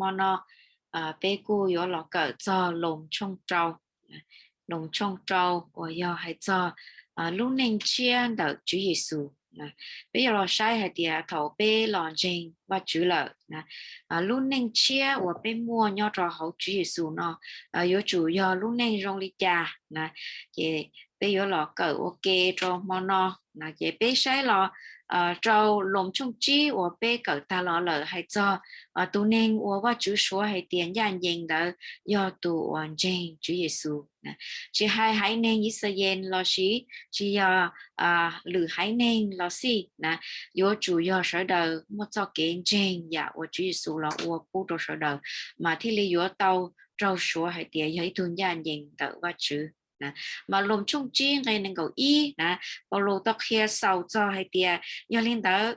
hmo no peb kuj yuav los kawm txog Loos tshooj rau, Loos tshooj rau uas yog hais txog lub neej tshiab ntawm Tswv Yexus. Peb yuav los saib hais tias thaum peb los ntseeg Vajtswv lawm, lub neej tshiab uas peb muaj nyob rau hauv Tswv Yexus no yuav tsum yog lub neej zoo li cas na. Ces peb yuav los kawm ua ke rau hmo no. Ces peb saib los rau Loos tshooj tsib uas peb kawm tag los lawm hais txog tus neeg uas Vajtswv suav hais tias ncaj ncees ntawd yog tus uas ntseeg Tswv Yexus. Tsis hais haiv neeg Yixalayees los sis tsis yog lwm haiv neeg los xij na, yuav tsum yog sawv daws muaj txoj kev ntseeg yam uas Tswv Yexus los ua pub rau sawv daws, mas thiaj li yuav tau raug suav hais tias yog ib tug ncaj ncees ntawm Vajtswv. Mas Loos tshooj tsib nqe nees nkaum ib na, Paulus tau qhia xaus txog hais tias yog li ntawd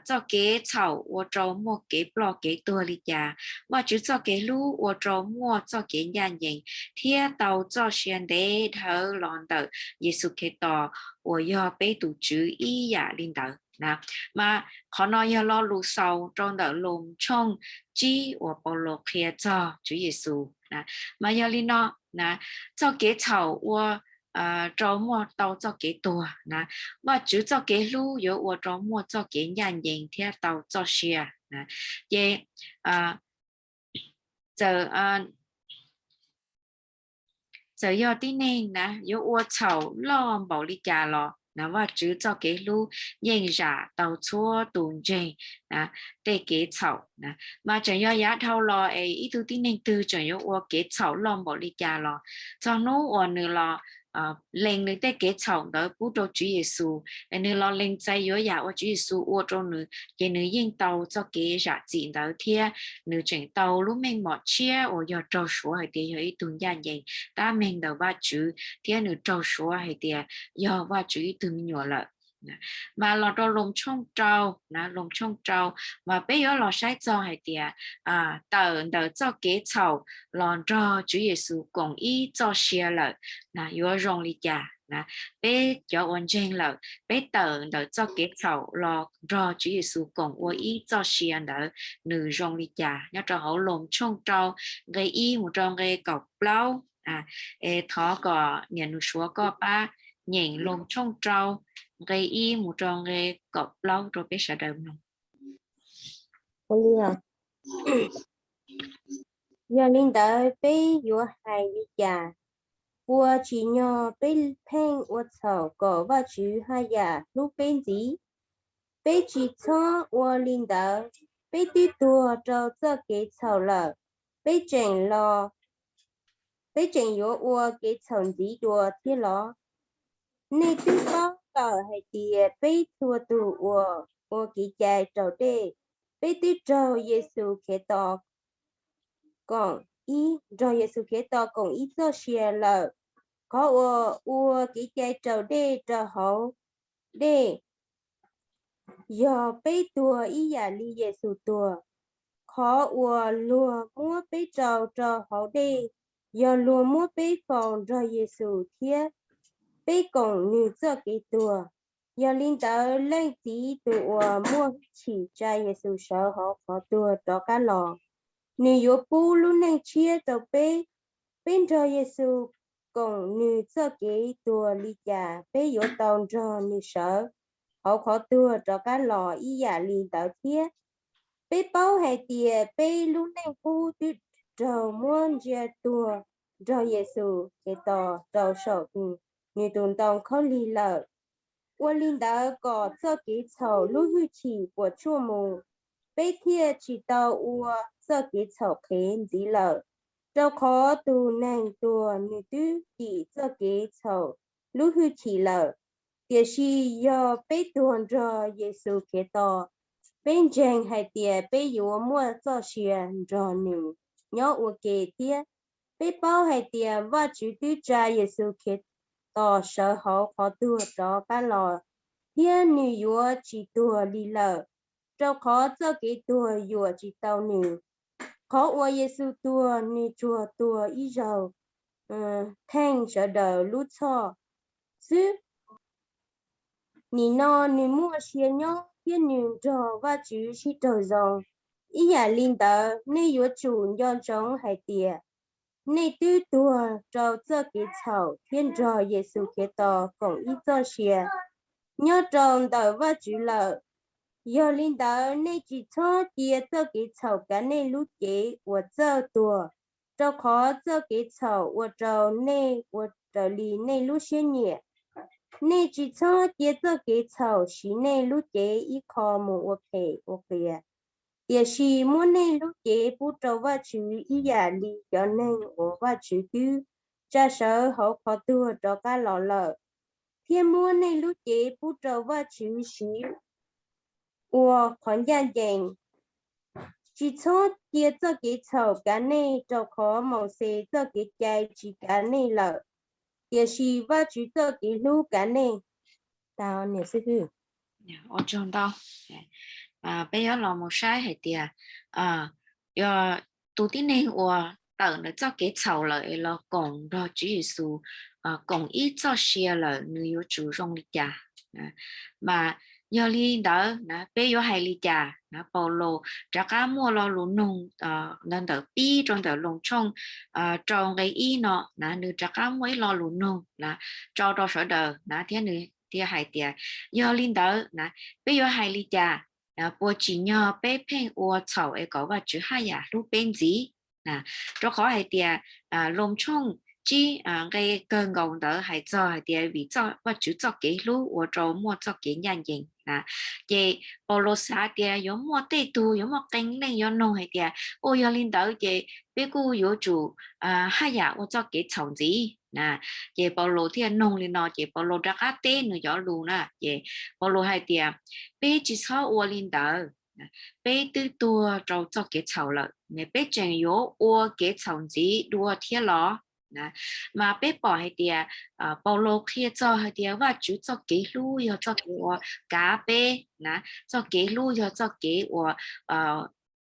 txoj kev txhaum ua rau muaj kev ploj kev tuag li cas, Vajtswv txoj kev hlub ua rau muaj txoj kev ncaj ncees thiab tau txoj sia ntev dhawv los ntawm Yexus Khetos uas yog peb tus Tswv ib yam li ntawd na. Mas qhov no yog lo lus xaus rau ntawm Loos tshooj tsib uas Paulus qhia txog Tswv Yexus na. Mas yog li no na, txoj kev txhaum ua rau muaj tau txoj kev tuag na, Vajtswv txoj kev hlub yuav ua rau muaj txoj kev ncaj ncees thiab tau txoj sia na. Ces txawm txawm yog tib neeg na yuav ua txhaum loj npaum li cas los na, Vajtswv txoj kev hlub yeej zam tau txhua tus ntseeg na tej kev txhaum na. Mas tseem yog yav dhau los es ib tug tib neeg twg tseem yuav ua kev txhaum loj npaum li cas los, txog hnub uas nws los lees nws tej kev txhaum ntawd pub rau Tswv Yexus, es nws los lees txais yuav yam uas Tswv Yexus ua rau nws, ces nws yeej tau txoj kev zam txim ntawd thiab nws tseem tau lub meej mom tshiab uas yog raug suav hais tias yog ib tug ncaj ncees tab meeg ntawm Vajtswv thiab nws raug suav hais tias yog Vajtswv ib tug me nyuam lawm. Mas los rau Loos tshooj rau na, Loos tshooj rau, mas peb yuav los saib txog hais tias tawm ntawm txoj kev txhaum los nrog Tswv Yexus koom ib txoj sia lawm na, yuav zoo li cas na. Peb cov uas ntseeg lawm, peb tawm ntawm txoj kev txhaum los nrog Tswv Yexus koom ua ib txoj sia ntawd, nws zoo li cas? Nyob rau hauv Loos tshooj rau nqe ib mus rau nqe kaum plaub. Es thov kom niam nus suav koj pab nyeem Loos tshooj rau nqe ib mus rau nqe kaum plaub rau peb sawv daws mloog. Yog li ntawd peb yuav hais li cas? Puas tsim nyog peb pheej ua txhaum kom Vajtswv haj yam hlub peb ntxiv? Peb tsis txhob ua li ntawd. Peb twb tuag rau txoj kev txhaum lawm, peb tseem los, peb tseem yuav ua kev txhaum ntxiv dua thiab los? Nej twb paub lawm hais tias peb txhua tus uas ua kev cai raus dej, peb twb raug Yexus Khetos koom ib, nrog Yexus Khetos koom ib txoj sia lawm. Qhov uas ua kev cai raus dej rau hauv dej yog peb tuag ib yam li Yexus tuag. Qhov uas luag muab peb tso rau hauv dej yog luag muab peb faus nrog Yexus thiab peb koom nws txoj kev tuag. Yog li ntawd Leej Txiv tus uas muaj hwj chim tsa Yexus sawv hauv qhov tuag rov qab los, nws yuav pub lub neej tshiab rau peb. Peb nrog Yexus koom nws txoj kev tuag li cas, peb yuav tau nrog nws sawv hauv qhov tuag rov qab los ib yam li ntawd thiab. Peb paub hais tias peb lub neej qub twb raug muab ntsia tuag nrog Yexus Khetos rau saum nws tus ntoo khaub lig lawm. Ua li ntawd kom txoj kev txhaum lub hwj chim puas tsuaj mus, peb thiaj tsis tau ua txoj kev txhaum qhev ntxiv lawm. Rau qhov tus neeg tuag nws twb dim txoj kev txhaum lub hwj chim lawm. Tiam sis yog peb tuag nrog Yexus Khetos, peb ntseeg hais tias peb yuav muaj txoj sia nrog nws nyob ua ke thiab. Peb paub hais tias Vajtswv twb tsa Yexus Khetos sawv hauv qhov tuag rov qab los, thiab nws yuav tsis tuag li lawm, rau qhov txoj kev tuag yuam tsis tau nws. Qhov uas Yexus tuag, nws tsuas tuag ib zaug theej sawv daws lub txhoj xwb. Nim no nws muaj sia nyob thiab nws nrog Vajtswv sib raug zoo. Ib yam li ntawd, nej yuav tsum nco ntsoov hais tias nej twb tuag rau txoj kev txhaum thiab nrog Yexus Khetos koom ib txoj sia nyob rau ntawm Vajtswv lawm. Yog li ntawd, nej tsis txhob cia txoj kev txhaum kav nej lub cev uas txawj tuag, rau qhov txoj kev txhaum ua rau nej ua raws li nej lub siab nyiam. Nej tsis txhob cia txoj kev txhaum siv nej lub cev ib qho mus ua phem ua qias, tiam sis muab nej lub cev pub rau Vajtswv ib yam li cov neeg uas Vajtswv twb tsa sawv hauv qhov tuag rov qab los lawm, thiab muab nej lub cev pub rau Vajtswv siv ua qhov ncaj ncees. Tsis txhob cia txoj kev txhaum kav nej, rau qhov Mauxes txoj kev cai tsis kav nej lawm, tiam sis Vajtswv txoj kev hlub kav nej. Tau niam xib hwb. Ua tsaug ntau. Peb yuav los mus saib hais tias, yog tus tib neeg uas tawm ntawm txoj kev txhaum lawm es los koom nrog Tswv Yexus, koom ib txoj sia lawm, nws yuav tsum zoo li cas. Mas yog li ntawd na, peb yuav hais li cas na? Paulus rov qab muaj lo lus noog ntawm pib rau ntawm Loos tshooj rau nqe ib no na, nws rov qab muaj ib lo lus noog na, tso rau sawv daws na, thiab nws thiaj hais tias, yog li ntawd na, peb yuav hais li cas? Puas tsim nyog peb pheej ua txhaum es kom Vajtswv haj yam hlub peb ntxiv? Rau qhov hais tias Loos tshooj tsib nqe kawg nkaus ntawd hais txog hais tias vim Vajtswv txoj kev hlub ua rau muaj txoj kev ncaj ncees na. Ces Paulus xav tias yuav muaj tej tug, yuav muaj qee leej yuav noog hais tias, ua yog li ntawd ces peb kuj yuav tsum haj yam ua txoj kev txhaum ntxiv na. Ces Paulus thiaj noog li no, ces Paulus rov qab teb nws cov lus na, ces Paulus hais tias, peb tsis txhob ua li ntawd. Peb twb tuag rau txoj kev txhaum lawm, peb tseem yuav ua kev txhaum ntxiv dua thiab los? Mas peb pom hais tias Paulus qhia txog hais tias Vajtswv txoj kev hlub yog txoj kev uas kav peb na, txoj kev hlub yog txoj kev uas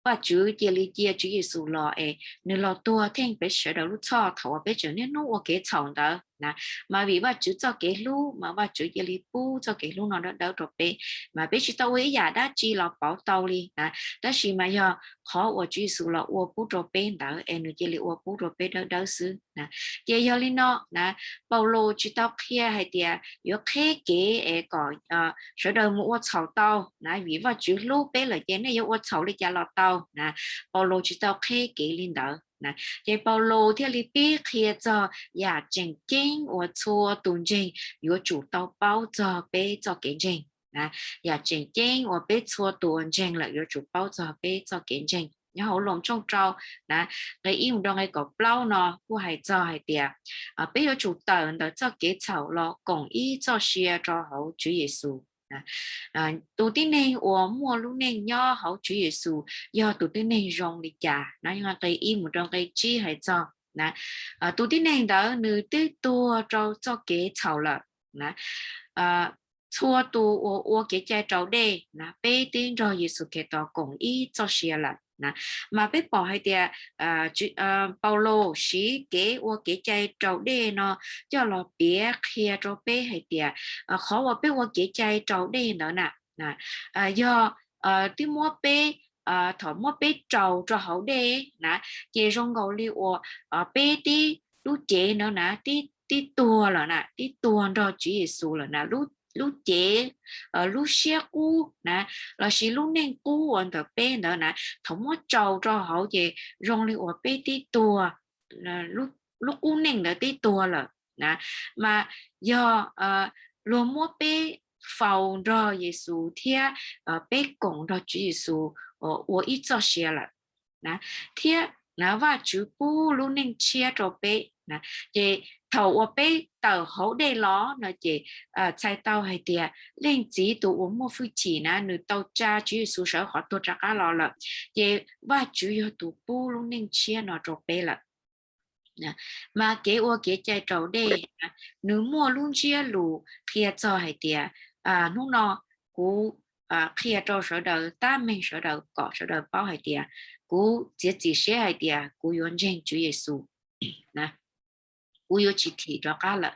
Vajtswv cia li cia Tswv Yexus los es nws los tuag theej peb sawv daws lub txhoj thaum uas peb tseem niaj hnub ua kev txhaum ntawd na. Mas vim Vajtswv txoj kev hlub mas Vajtswv cia li pub txoj kev hlub no dawb dawb rau peb, mas peb tsis tau ua ib yam dab tsi los pauv tau li na. Tab sis mas yog qhov uas Tswv Yexus los ua pub rau peb ntawd es nws cia li ua pub rau peb dawb dawb xwb na. Ces yog li no na, Paulus tsis tau qhia hais tias yuav qheb kev es kom sawv daws mus ua txhaum tau na, vim Vajtswv hlub peb lawm ces nej yuav ua txhaum li cas los tau na. Paulus tsis tau qheb kev li ntawd na. Ces Paulus thiaj li pib qhia txog yam tseem ceeb uas txhua tus ntseeg yuav tsum tau paub txog peb txoj kev ntseeg na. Yam tseem ceeb uas peb txhua tus uas ntseeg lawm yuav tsum paub txog peb txoj kev ntseeg. Nyob hauv Loos tshooj rau na, nqe ib mus rau nqe kaum plaub no kuj hais txog hais tias peb yuav tsum tawm ntawm txoj kev txhaum los koom ib txoj sia rau hauv Tswv Yexus. Tus tib neeg uas muaj lub neej nyob hauv Tswv Yexus yog tus tib neeg zoo li cas na, nqe ib mus rau nqe tsib hais txog na, tus tib neeg ntawd nws twb tuag rau txoj kev txhaum lawm na. Txhua tus uas ua kev cai raus dej na, peb twb nrog Yexus Khetos koom ib txoj sia lawm na. Mas peb pom hais tias Paulus siv kev ua kev cai raus dej no coj los piav qhia rau peb hais tias qhov uas peb ua kev cai raus dej ntawd na, yog twb muab peb, thaum muab peb raus rau hauv dej na, ces zoo nkaus li uas peb tib lub cev ntawd na, tib tuag lawm na, tib tuag nrog Tswv Yexus lawm na. Lub cev, lub siab qub na, lossis lub neej qub uas ntawm peb ntawd na, thaum muab raus rau hauv ces zoo li uas peb tib tuag, lub qub neej ntawd tib tuag lawm na. Mas yog luag muab peb faus nrog Yexus thiab peb koom nrog Tswv Yexus ua ib txoj sia lawm na, thiab na Vajtswv pub lub neej tshiab rau peb na. Ces thaum uas peb tawm hauv dej los no ces txhais tau hais tias leej txiv tus uas muaj hwj chim na, nws tau tsa Tswv Yexus sawv qhov tuag rov qab los lawm, ces Vajtswv yog tus pub lub neej tshiab no rau peb lawm. Mas kev ua kev cai raus dej, nws muaj lub ntsiab lus qhia txog hais tias, hnub no kuv qhia rau sawv daws tab meeg sawv daws kom sawv daws paub hais tias kuv txiav txim siab hais tias kuv yuav ntseeg Tswv Yexus, kuv yuav tsis thim rov qab lawm.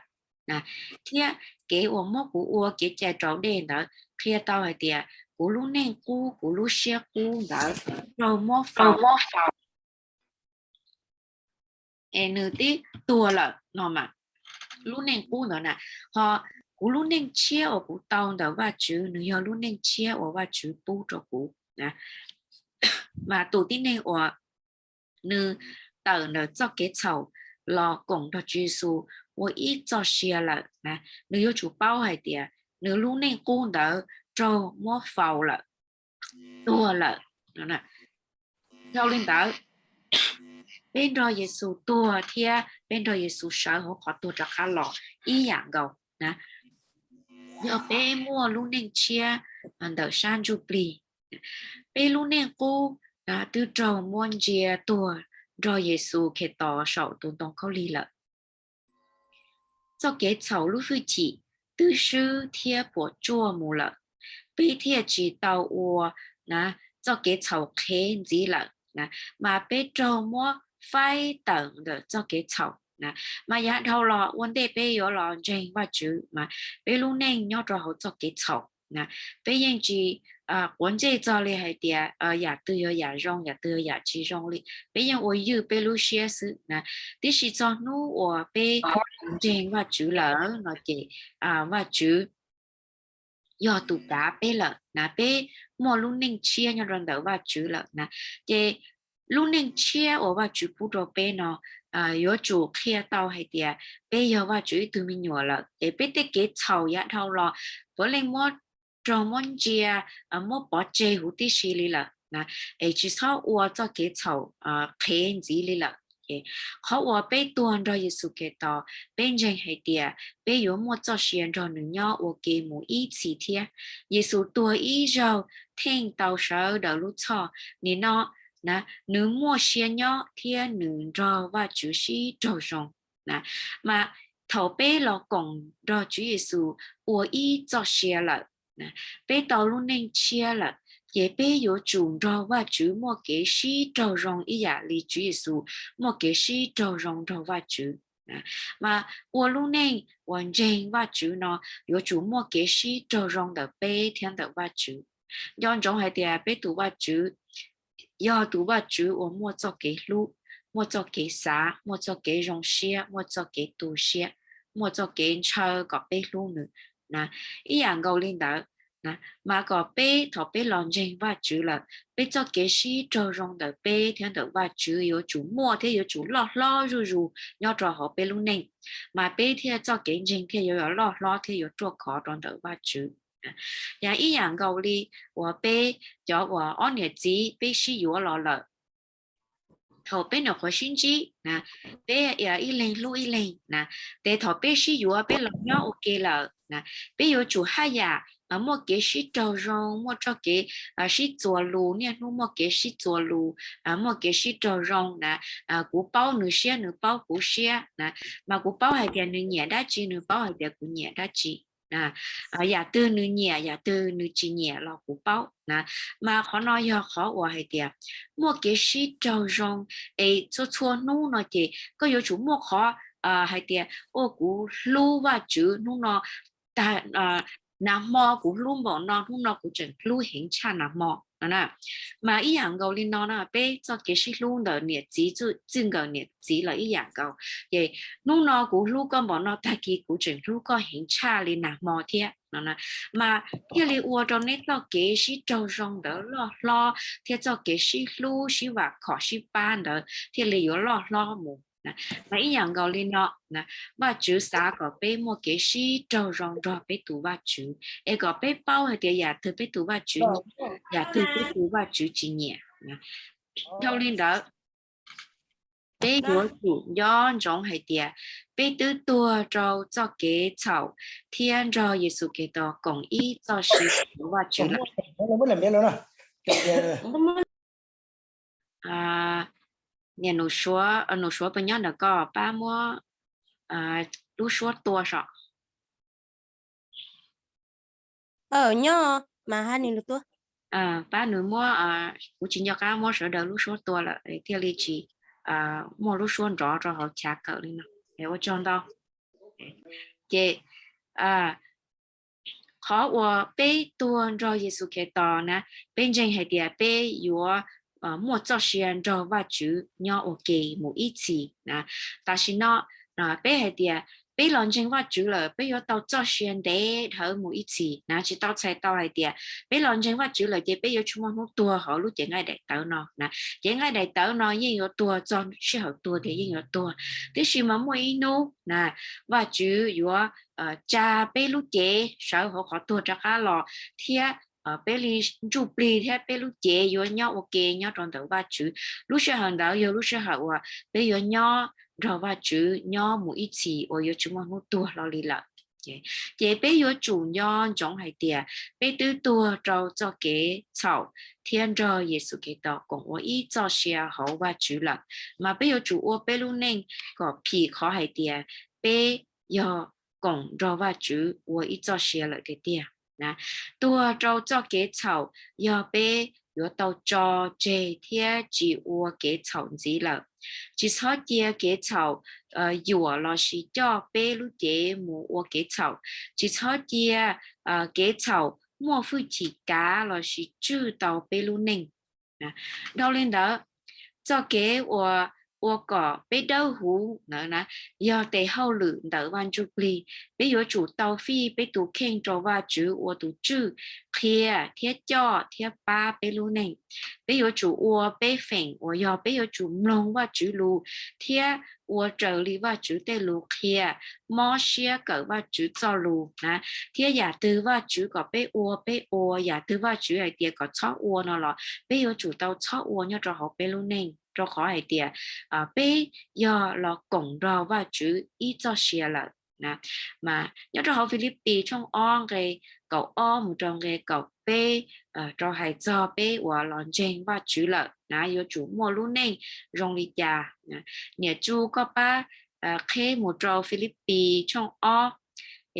Thiab kev uas muab kuv ua kev cai raus dej ntawd qhia tau hais tias kuv lub neej qub, kuv lub siab qub ntawd raug muab faus, es nws twb tuag lawm no mas. Lub neej qub ntawd na, ho kuv lub neej tshiab uas kuv tau ntawm Vajtswv, nws yog lub neej tshiab uas Vajtswv pub rau kuv. Mas tus tib neeg uas nws tawm ntawm txoj kev txhaum los koom nrog Tswv Yexus ua ib txoj sia lawm na, nws yuav tsum paub hais tias nws lub neej qub ntawd raug muab faus lawm, tuag lawm. Dhau li ntawd, peb nrog Yexus tuag thiab peb nrog Yexus sawv hauv qhov tuag rov qab los ib yam nkaus na. Yog peb muaj lub neej tshiab ntawm sab ntsuj plig, peb lub neej qub twb raug muab ntsia tuag nrog Yexus Khetos saum tus ntoo khaub lig lawm. Txoj kev txhaum lub hwj chim twb swb thiab puas tsuaj mus lawm, peb thiaj tsis tau ua na txoj kev txhaum qhev ntxiv lawm na, mas peb raug muab faib tawm ntawm txoj kev txhaum na. Mas yav dhau los ua ntej peb yuav los ntseeg Vajtswv mas peb lub neej nyob rau hauv txoj kev txhaum na, peb yeej tsis quav ntsej txog li hais tias yam twg yog yam zoo, yam twg yog yam tsis zoo li, peb yeej ua ywj peb lub siab xwb na. Tiam sis txog hnub uas peb ntseeg Vajtswv lawm no ces Vajtswv yog tus kav peb lawm na, peb muaj lub neej tshiab nyob rau ntawm Vajtswv lawm na. Ces lub neej tshiab uas Vajtswv pub rau peb no yuav tsum qhia tau hais tias peb yog Vajtswv ib tug me nyuam lawm, ces peb tej kev txhaum yav dhau los puav leej muab raug muab ntsia, muab pov tseg huv tib si li lawm na, es tsis txhob ua txoj kev txhaum qhev ntxiv li lawm. Qhov uas peb tuag nrog Yexus Khetos, peb ntseeg hais tias peb yuav muaj txoj sia nrog nws nyob ua ke mus ib txhis thiab. Yexus tuag ib zaug theej tau sawv daws lub txhoj, nim no na nws muaj sia nyob thiab nws nrog Vajtswv sib raug zoo na. Mas thaum peb los koom nrog Tswv Yexus ua ib txoj sia lawm, peb tau lub neej tshiab lawm, ces peb yuav tsum nrog Vajtswv muaj kev sib raug zoo ib yam li Tswv Yexus muaj kev sib raug zoo nrog Vajtswv. Mas ua lub neej uas ntseeg Vajtswv no yuav tsum muaj kev sib raug zoo ntawm peb thiab ntawm Vajtswv. Nco ntsoov hais tias peb tus Vajtswv yog tus Vajtswv uas muaj txoj kev hlub, muaj txoj kev xav, muaj txoj kev zoo siab, muaj txoj kev tu siab, muaj txoj kev ntshaw kom peb hlub nws. Ib yam nkaus li ntawd, mas kom peb thaum peb los ntseeg Vajtswv lawm, peb txoj kev sib raug zoo ntawm peb thiab ntawm Vajtswv yuav tsum muaj thiab yuav tsum loj hlob zuj zus nyob rau hauv peb lub neej, mas peb thiaj txoj kev ntseeg thiaj yuav loj hlob thiab yuav ruaj khov rau ntawm Vajtswv. Yog ib yam nkaus li uas peb cov uas ob niam txiv peb sib yuav los lawm, thaum peb nyuam qhuav sib ntsib na, peb ib leeg hlub ib leeg na, ces thaum peb sib yuav peb los nyob ua ke lawm na, peb yuav tsum haj yam muaj kev sib raug zoo, muaj txoj kev sib txuas lus, niaj hnub muaj kev sib txuas lus, muaj kev sib raug zoo na. Kuv paub nws siab, nws paub kuv siab na, mas kuv paub hais tias nws nyiam dab tsi, nws paub hais tias kuv nyiam dab tsi. Yam twg nws nyiam, yam twg nws tsis nyiam los kuv paub na. Mas qhov no yog qhov uas hais tias muaj kev sib raug zoo, es txhua txhua hnub no ces koj yuav tsum muaj qhov hais tias, ua kuv hlub Vajtswv hnub no, nag hmo kuv hlub npaum no, hnub no kuv tseem hlub heev tshaj nag hmo no. Mas ib yam nkaus li no na, peb txoj kev sib hlub ntawm niam txiv, txij nkawm niam txiv los ib yam nkaus, ces hnub no kuv hlub koj npaum no, tag kis kuv tseem hlub koj heev tshaj li nag hmo thiab no. Mas thiaj li ua rau neb txoj kev sib raug zoo ntawd loj hlob, thiab txoj kev sib hlub sib vam khom sib pab ntawd thiaj li yuav loj hlob mus. Mas ib yam nkaus li no, Vajtswv xav kom peb muaj kev sib raug zoo nrog peb tus Vajtswv, es kom peb paub hais tias yam twg peb tus Vajtswv nyiam, yam twg peb tus Vajtswv tsis nyiam. Dhau li ntawd, peb yuav tsum nco ntsoov hais tias peb twb tuag rau txoj kev txhaum thiab nrog Yexus Khetos koom ib txoj sia hauv Vajtswv lawm. Niam Nus Suav, Nus Suav puas nyob ntawm ko, pab muab lub suab tua so. Nyob mas hab ni lus tuab. Pab nws muab, kuv tsis nco qab muab sawv daws lub suab tua lawm thiaj li tsis muaj lub suab nrov rau hauv chav kawm li no. Ua tsaug ntau. Ces qhov uas peb tuag nrog Yexus Khetos na, peb ntseeg hais tias peb yuav muaj txoj sia nrog Vajtswv nyob ua ke mus ib txhis na. Tam sim no peb hais tias peb los ntseeg Vajtswv lawm, peb yuav tau txoj sia ntev dhawv mus ib txhis na, tsis tau txhais tau hais tias peb los ntseeg Vajtswv lawm ces peb yuav tsis muaj hnub tuag hauv lub cev nqaij daim tawv no na. Cev nqaij daim tawv no yeej yuav tuag, txog sij hawm tuag tias yeej yuav tuag, tiam sis mas muaj ib hnub na, Vajtswv yuav tsa peb lub cev sawv hauv qhov tuag rov qab los, thiab peb li ntsuj plig thiab peb lub cev yuav nyob ua ke nyob rau ntawm Vajtswv. Lub sij hawm ntawd yog lub sij hawm uas peb yuav nyob nrog Vajtswv nyob mus ib txhis uas yuav tsis muaj hnub tuag hlo li lawm. Ces peb yuav tsum nco ntsoov hais tias peb twb tuag rau txoj kev txhaum thiab nrog Yexus Khetos koom ua ib txoj sia hauv Vajtswv lawm, mas peb yuav tsum ua peb lub neej kom phim qhov hais tias peb yog koom nrog Vajtswv ua ib txoj sia lawm tiag tiag. Tuag rau txoj kev txhaum yog peb yuav tau tso tseg thiab tsis ua kev txhaum ntxiv lawm. Tsis txhob cia kev txhaum yuam lossis coj peb lub cev mus ua kev txhaum. Tsis txhob cia kev txhaum muaj hwj chim kav lossis tswj tau peb lub neej. Dhau li ntawd, txoj kev uas ua kom peb dawb huv ntawd na, yog tes hauj lwm ntawm Vaj Ntsujplig. Peb yuav tsum tau fij peb tus kheej rau Vajtswv ua tus tswj, qhia thiab coj thiab pab peb lub neej. Peb yuav tsum ua peb feem uas yog peb yuav tsum mloog Vajtswv lus thiab ua raws li Vajtswv tej lus qhia, mob siab kawm Vajtswv txoj lus na, thiab yam twg Vajtswv kom peb ua peb ua, yam twg Vajtswv hais tias kom txhob ua no los peb yuav tsum tau txhob ua nyob rau hauv peb lub neej, rau qhov hais tias peb yog los koom nrog Vajtswv ib txoj sia lawm. Mas nyob rau hauv Filipis tshooj ob nqe kaum ob mus rau nqe kaum peb rau hais txog peb uas los ntseeg Vajtswv lawm na yuav tsum muaj lub neej zoo li cas. Niam Tsu, koj pab qheb mus rau Filipis tshooj ob,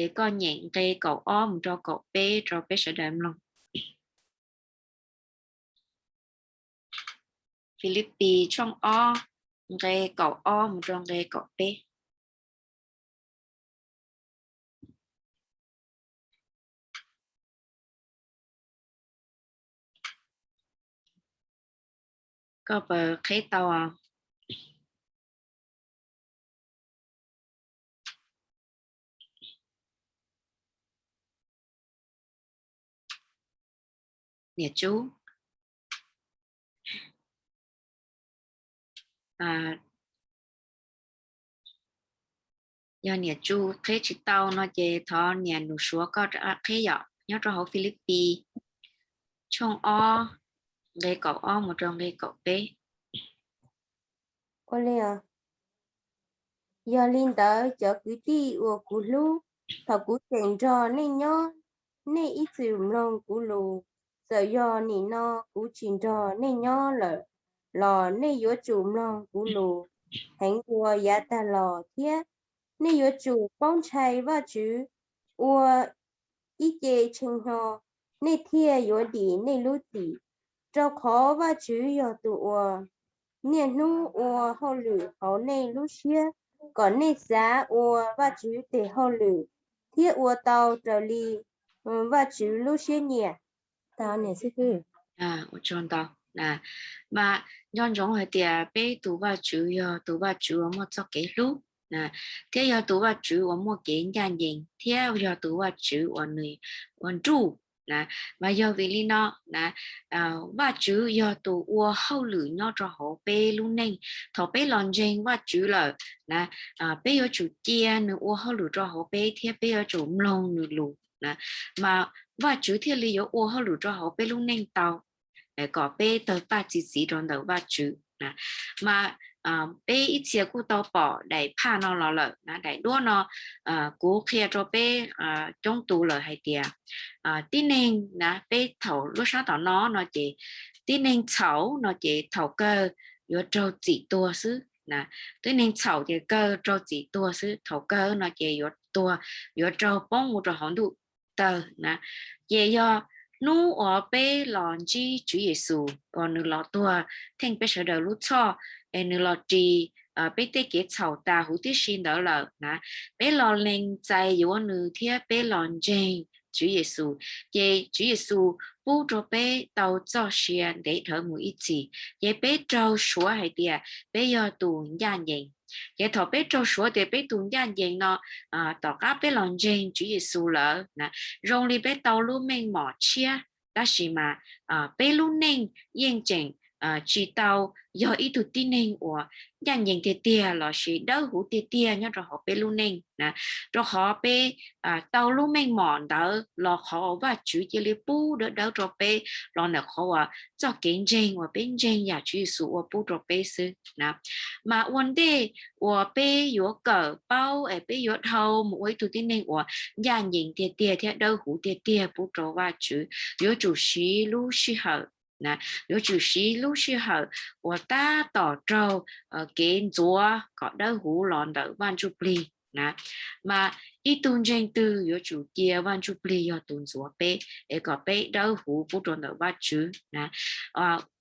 es koj nyeem nqe kaum ob mus rau kaum peb rau peb sawv daws mloog. Filipis tshooj ob, nqe kaum ob mus rau nqe kaum peb. Koj puas qheb tau? Niam Tsu, yog Niam Tsu qheb tsis tau no ces thov Niam Nus Suav koj qheb yom, nyob rau hauv Filipis tshooj ob, nqe kaum ob mus rau nqe kaum peb. Yog li ntawd cov kwv tij uas kuv hlub, thaum kuv tseem nrog nej nyob, nej ib txwm mloog kuv lus. Txawm yog nim no kuv tsis nrog nej nyob lawm los nej yuav tsum mloog kuv lus heev dua yav tag los thiab. Nej yuav tsum paub ntshai Vajtswv, ua ib ce tshee hnyo, nej thiaj yuav dim nej lub txim, rau qhov Vajtswv yog tus uas niaj hnub ua hauj lwm hauv nej lub siab, kom nej xav ua Vajtswv tes hauj lwm thiab ua tau raws li Vajtswv lub siab nyiam. Mas nco ntsoov hais tias peb tus Vajtswv yog tus Vajtswv uas muaj txoj kev hlub, thiab yog tus Vajtswv uas muaj kev ncaj ncees, thiab yog tus Vajtswv uas nws ua nruj. Mas yog vim li no na, Vajtswv yog tus ua hauj lwm nyob rau hauv peb lub neej. Thaum peb los ntseeg Vajtswv lawm na, peb yuav tsum cia nws ua hauj lwm rau hauv peb thiab peb yuav tsum mloog nws lus na, mas Vajtswv thiaj li yuav ua hauj lwm rau hauv peb lub neej tau, kom peb tawg paj txi txiv rau ntawm Vajtswv. Mas peb ib txhia kuj tau pom daim phaj no los lawm na, daim duab no kuv qhia rau peb coob tus lawm hais tias tib neeg na, peb thaum lub sab tom no no ces tib neeg txhaum no ces thaum kawg yuav raug txim tuag xwb. Tib neeg txhaum ces kawg raug txim tuag xwb, thaum kawg no ces yuav tuag, yuav raug poob mus rau hauv ntuj tawg na. Ces yog hnub uas peb los ntsib Tswv Yexus uas nws los tuag theej peb sawv daws lub txhoj, es nws los ris peb tej kev txhaum tas huv tib si ntawd lawm na, peb los lees txais yuav nws thiab peb los ntseeg Tswv Yexus, ces Tswv Yexus pub rau peb tau txoj sia ntev dhawv mus ib txhis, ces peb raug suav hais tias peb yog tus ncaj ncees. Ces thaum peb raug suav tias peb tus ncaj ncees no, tom qab peb los ntseeg Tswv Yexus lawm na, zoo li peb tau lub meej mom tshiab, tab sis mas peb lub neej yeej tseem tsis tau yog ib tug tib neeg uas ncaj ncees tiag tiag lossis dawb huv tiag tiag nyob rau hauv peb lub neej na, rau qhov peb tau lub meej mom ntawd los qhov uas Vajtswv cia li pub dawb dawb rau peb los ntawm qhov uas txoj kev ntseeg uas peb ntseeg yam Tswv Yexus ua pub rau peb xwb na. Mas ua ntej uas peb yuav kawm paub es peb yuav dhau mus ua ib tug tib neeg uas ncaj ncees tiag tiag thiab dawb huv tiag tiag pub rau Vajtswv, yuav tsum siv lub sij hawm na, yuav tsum siv lub sij hawm uas tab tom raug kev ntxuav kom dawb huv los ntawm Vaj Ntsuj Plig na. Mas ib tug ntseeg twg yuav tsum cia Vaj Ntsuj Plig yog tus ntxuav peb es kom peb dawb huv pub rau ntawm Vajtswv na.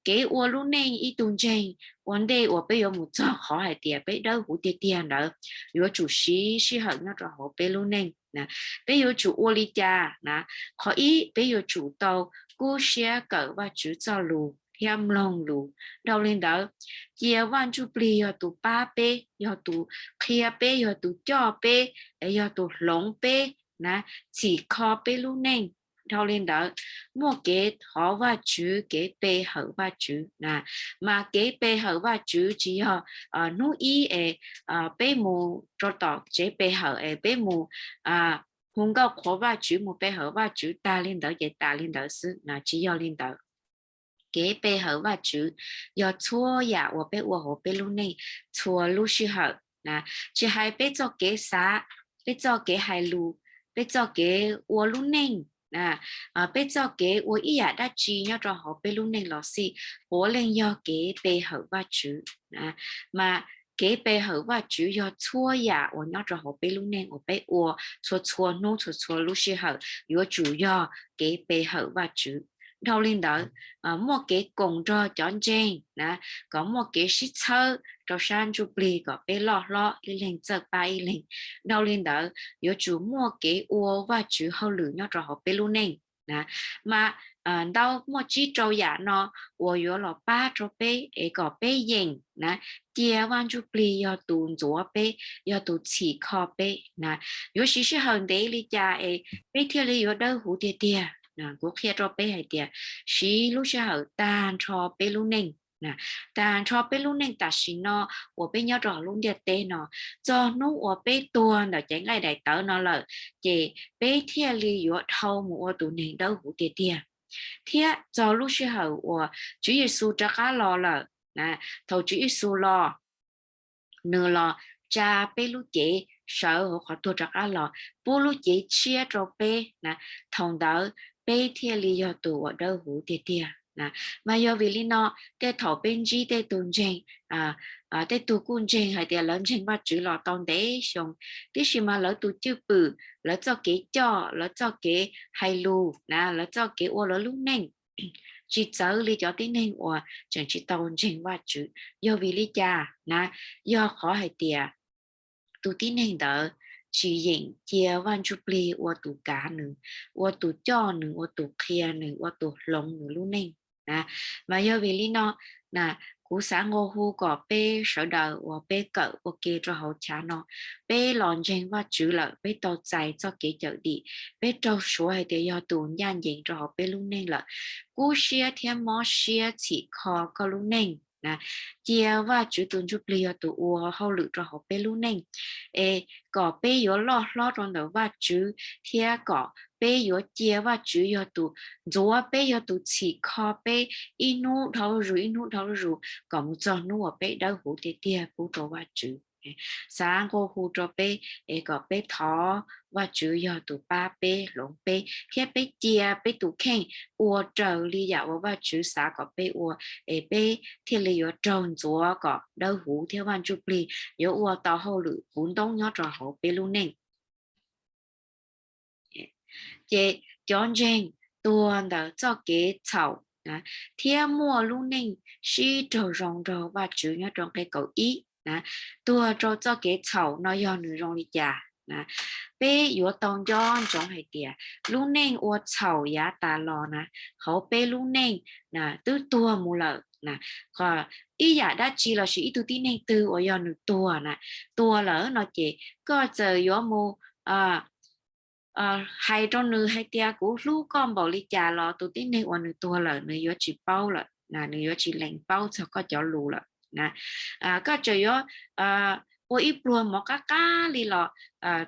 Kev ua lub neej ib tug ntseeg ua ntej uas peb yuav mus txog qhov hais tias peb dawb huv tiag tiag ntawd, yuav tsum siv sij hawm nyob rau hauv peb lub neej na. Peb yuav tsum ua li cas na? Qhov ib, peb yuav tsum tau kub siab kawm Vajtswv txoj lus thiab mloog lus. Dhau li ntawd, cia Vaj Ntsuj Plig yog tus pab peb, yog tus qhia peb, yog tus coj peb, yog tus hloov peb na, txhim kho peb lub neej. Dhau li ntawd, muaj kev thov Vajtswv, kev pe hawm Vajtswv na. Mas kev pe hawm Vajtswv tsis yog hnub ib es peb mus rau tom tsev pe hawm es peb mus hu nkauj qhuas Vajtswv, mus pe hawm Vajtswv tag li ntawd ces tas li ntawd xwb na, tsis yog li ntawd. Kev pe hawm Vajtswv yog txhua yam uas peb ua hauv peb lub neej txhua lub sij hawm na. Tsis hais peb txoj kev xav, peb txoj kev hais lus, peb txoj kev ua lub neej, peb txoj kev ua ib yam dab tsi nyob rau hauv peb lub neej los xij, puav leej yog kev pe hawm Vajtswv. Mas kev pe hawm Vajtswv yog txhua yam uas nyob rau hauv peb lub neej uas peb ua txhua txhua hnub txhua txhua lub sij hawm yuav tsum yog kev pe hawm Vajtswv. Dhau li ntawd, muaj kev koom nrog cov ntseeg na, kom muaj kev sib txhawb rau sab ntsuj plig kom peb loj hlob ib leeg txawj pab ib leeg. Dhau li ntawd, yuav tsum muaj kev ua Vajtswv hauj lwm nyob rau hauv peb lub neej na. Mas ntau muaj tsib rau yam no uas yuav los pab rau peb es kom peb yeem na, cia Vaj Ntsuj Plig yog tus ntxuav peb, yog tus txhim kho peb na. Yuav siv sij hawm ntev li cas es peb thiaj li yuav dawb huv tiag tiag? Kuv qhia rau peb hais tias siv lub sij hawm tag nrho peb lub neej, tag nrho peb lub neej tam sim no uas peb nyob rau hauv lub ntiaj teb no, txog hnub uas peb tuag ntawm cev nqaij daim tawv no lawm, ces peb thiaj li yuav dhau mus ua tus neeg dawb huv tiag tiag. Thiab txog lub sij hawm uas Tswv Yexus rov qab los lawm, thaum Tswv Yexus los, nws los tsa peb lub cev sawv hauv qhov tuag rov qab los, pub lub cev tshiab rau peb na, thaum ntawd peb thiaj li yog tus uas dawb huv tiag tiag. Mas yog vim li no, tej thaum peb ntsib tej tug ntseeg, tej tug kuj ntseeg hais tias lawv ntseeg Vajtswv los tau ntev xyoo, tiam sis mas lawv tus cwj pwm, lawv txoj kev coj, lawv txoj kev hais lus na, lawv txoj kev ua lawv lub neej tsis txawv li cov tib neeg uas tseem tsis tau ntseeg Vajtswv. Yog vim li cas na? Yog qhov hais tias tus tib neeg ntawd tsis yeem cia Vaj Ntsuj Plig ua tus kav nws, ua tus coj nws, ua tus qhia nws, ua tus hloov nws lub neej. Mas yog vim li no, kuv xav nqua hu kom peb sawv daws uas peb kawm ua ke rau hauv chav no, peb los ntseeg Vajtswv lawm, peb tau txais txoj kev cawm dim, peb raug suav hais tias yog tus ncaj ncees rau hauv peb lub neej lawm, kub siab thiab mob siab txhim kho koj lub neej na. Cia Vajtswv tus Ntsuj Plig yog tus ua hauj lwm rau hauv peb lub neej, es kom peb yuav loj hlob rau ntawm Vajtswv, thiab kom peb yuav cia Vajtswv yog tus ntxuav peb, yog tus txhim kho peb ib hnub dhau zuj zus, ib hnub dhau zuj zus, kom mus txog hnub uas peb dawb huv tiag tiag pub rau Vajtswv. Xav nqua hu rau peb es kom peb thov Vajtswv yog tus pab peb, hloov peb, thiab peb cia peb tus kheej ua raws li yam uas Vajtswv xav kom peb ua, es peb thiaj li yuav raug ntxuav kom dawb huv thiab Vaj Ntsuj Plig yuav ua tau hauj lwm puv ntoob nyob rau hauv peb lub neej. Ces cov ntseeg tuag ntawm txoj kev txhaum thiab muaj lub neej sib raug zoo nrog Vajtswv nyob rau nqe kaum ib na. Tuag rau txoj kev txhaum no yog nws zoo li cas? Na, peb yuav tau nco ntsoov hais tias lub neej ua txhaum yav tas los na, hauv peb lub neej na twb tuag mus lawm na. Qhov ib yam dab tsi lossis ib tug tib neeg twg uas yog nws tuag na, tuag lawm no ces koj txawm yuav mus hais rau nws hais tias kuv hlub koj npaum li cas los tus tib neeg uas nws tuag lawm nws yuav tsis paub lawm, nws yuav tsis lees paub txog koj cov lus lawm. Koj tseem yuav ua ib pluag mov qab qab li los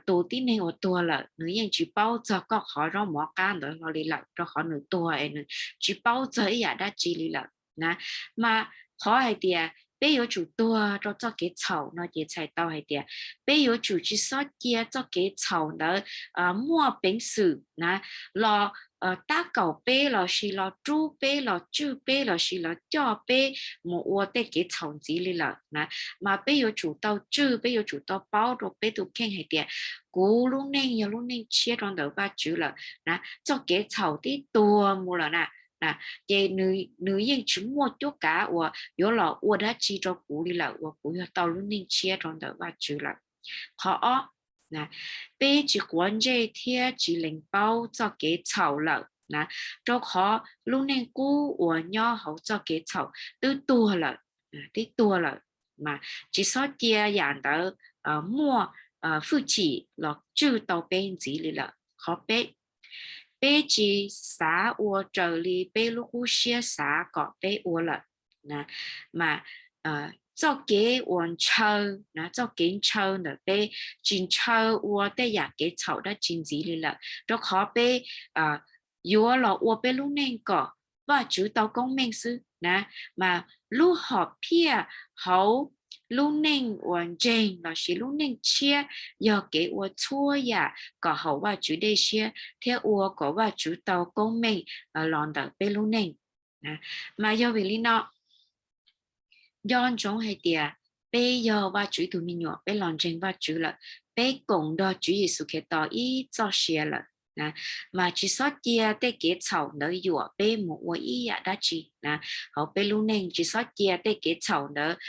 tus tib neeg uas tuag lawm nws yeej tsis paub txog koj qhov zaub mov qab ntawd hlo li lawm, rau qhov nws tuag es nws tsis paub txog ib yam dab tsi li lawm na. Mas qhov hais tias peb yuav tsum tuag rau txoj kev txhaum no ces txhais tau hais tias peb yuav tsum tsis txhob cia txoj kev txhaum ntawd muaj peev xwm na los tab kaum peb lossis los rub peb los tswj peb lossis los coj peb mus ua tej kev txhaum ntxiv li lawm na. Mas peb yuav tsum tau tswj, peb yuav tsum tau paub rau peb tus kheej hais tias kuv lub neej yog lub neej tshiab rau ntawm Vajtswv lawm na, txoj kev txhaum twb tuag mus lawm na. Ces nws yeej tsis muaj cuab kav uas yuav los ua dab tsi rau kuv li lawm uas kuv yog tau lub neej tshiab rau ntawm Vajtswv lawm. Qhov ob, peb tsis quav ntsej thiab tsis lees paub txoj kev txhaum lawm na, rau qhov lub neej qub uas nyob hauv txoj kev txhaum twb tuag lawm, twb tuag lawm, mas tsis txhob cia yam ntawd muaj hwj chim los tswj tau peb ntxiv li lawm. Qhov peb, peb tsis xav ua raws li peb lub qub siab xav kom peb ua lawm. Mas txoj kev uas ntshaw, txoj kev ntshaw ntawm peb tsis ntshaw ua tej yam kev txhaum dab tsi ntxiv li lawm, rau qhov peb yuav los ua peb lub neej kom Vajtswv tau koob meej xwb na. Mas lub hom phiaj hauv lub neej uas ntseeg lossis lub neej tshiab yog kev ua txhua yam kom haum Vajtswv dej siab thiab ua kom Vajtswv tau koob meej los ntawm peb lub neej. Mas yog vim li no, nco ntsoov hais tias peb yog Vajtswv tus me nyuam, peb los ntseeg Vajtswv lawm, peb koom nrog Tswv Yexus Khetos ib txoj sia lawm, mas tsis txhob cia tej kev txhaum ntawd yuam peb mus ua ib yam dab tsi na hauv peb lub neej, tsis txhob cia tej kev txhaum ntawd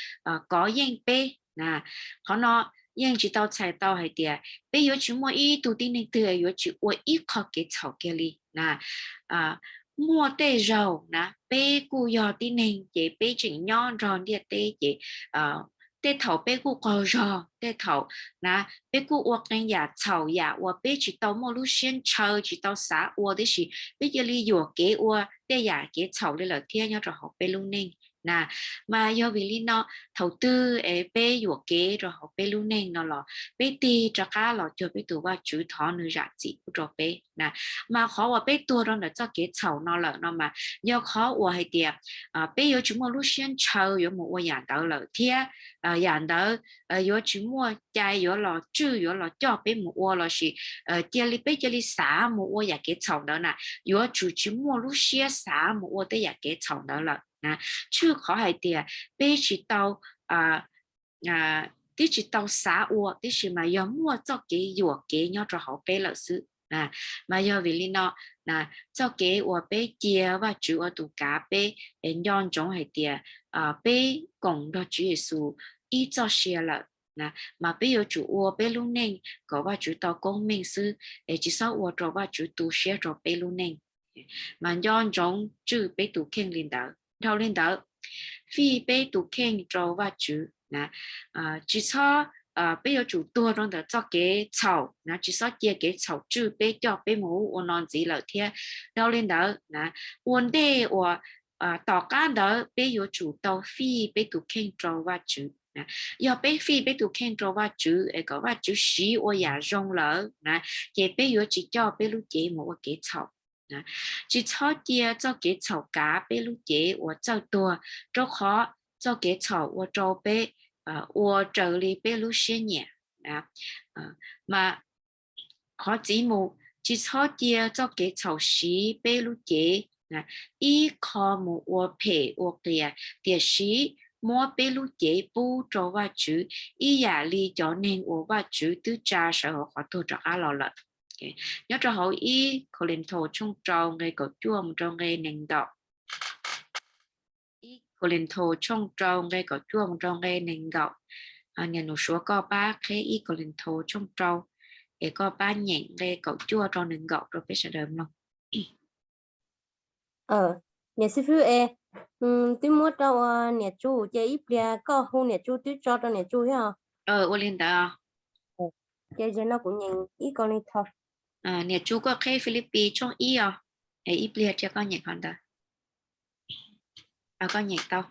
kov yeej peb na. Qhov no yeej tsis tau txhais tau hais tias peb yuav tsis muaj ib tug tib neeg twg yuav tsis ua ib qho kev txhaum kiag li na. Muaj tej zaug na peb kuj yog tib neeg ces peb tseem nyob nrog ntiaj teb ces tej thaum peb kuj qaug zog, tej thaum na peb kuj ua qee yam txhaum yam uas peb tsis tau muaj lub siab ntshaw tsis tau xav ua, tiam sis peb cia li yuam kev ua tej yam kev txhaum li lawm thiab nyob rau hauv peb lub neej na. Mas yog vim li no, thaum twg es peb yuam kev rau hauv peb lub neej no los peb tig rov qab los cuag peb tus Vajtswv thov nws zam txim pub rau peb na. Mas qhov uas peb tuag rau ntawm txoj kev txhaum no lawm no mas yog qhov uas hais tias peb yuav tsis muaj lub siab ntshaw yuav mus ua yam ntawd lawm thiab yam ntawd yuav tsis muaj cai yuav los tswj yuav los coj peb mus ua lossis cia li peb cia li xav mus ua yam kev txhaum ntawd na, yuav tsum tsis muaj lub siab xav mus ua tej yam kev txhaum ntawd lawm na. Tshwj qhov hais tias peb tsis tau, peb tsis tau xav ua, tiam sis mas yog muaj txoj kev yuam kev nyob rau hauv peb lawm xwb. Mas yog vim li no, txoj kev uas peb cia Vajtswv ua tus kav peb, nco ntsoov hais tias peb koom nrog Tswv Yexus ib txoj sia lawm, mas peb yuav tsum ua peb lub neej kom Vajtswv tau koob meej xwb, es tsis txhob ua rau Vajtswv tu siab rau peb lub neej. Mas nco ntsoov tswj peb tus kheej li ntawd. Dhau li ntawd, fij peb tus kheej rau Vajtswv na. Tsis txhob, peb yuav tsum tuag rau ntawm txoj kev txhaum na, tsis txhob cia kev txhaum tswj peb coj peb mus ub ua no ntxiv lawm thiab. Dhau li ntawd na, ua ntej uas tom qab ntawd peb yuav tsum tau fij peb tus kheej rau Vajtswv. Yog peb fij peb tus kheej rau Vajtswv es kom Vajtswv siv ua yam zoo lawm na, ces peb yuav tsis coj peb lub cev mus ua kev txhaum. Tsis txhob cia txoj kev txhaum kav peb lub cev uas txawj tuag, rau qhov txoj kev txhaum ua rau peb ua raws li peb lub siab nyiam. Mas qhov txiv mus, tsis txhob cia txoj kev txhaum siv peb lub cev ib qho mus ua phem ua qias, tiam sis muab peb lub cev pub rau Vajtswv ib yam li cov neeg uas Vajtswv twb tsa sawv hauv qhov tuag rov qab los lawm. Nyob rau hauv ib Kauleethaus tshooj rau nqe kaum cuaj mus rau nqe nees nkaum. Ib Kauleethaus tshooj rau nqe kaum cuaj mus rau nqe nees nkaum. Niam Nus Suav koj pab qheb ib Kauleethaus tshooj rau Es koj pab nyeem nqe kaum cuaj rau nees nkaum rau peb sawv daws mloog. Niam xib fwb es, twb muab rau ua niam tsu ces ib pliag koj hu niam tsu twb tso rau niam tsu thiab. Ua li ntawd. Ces zaum no kuv nyeem ib Kauleethaus. Niam tsu koj qheb Filipis tshooj ib os, ib pliag cia koj nyeem qhov ntawd. Koj nyeem tau.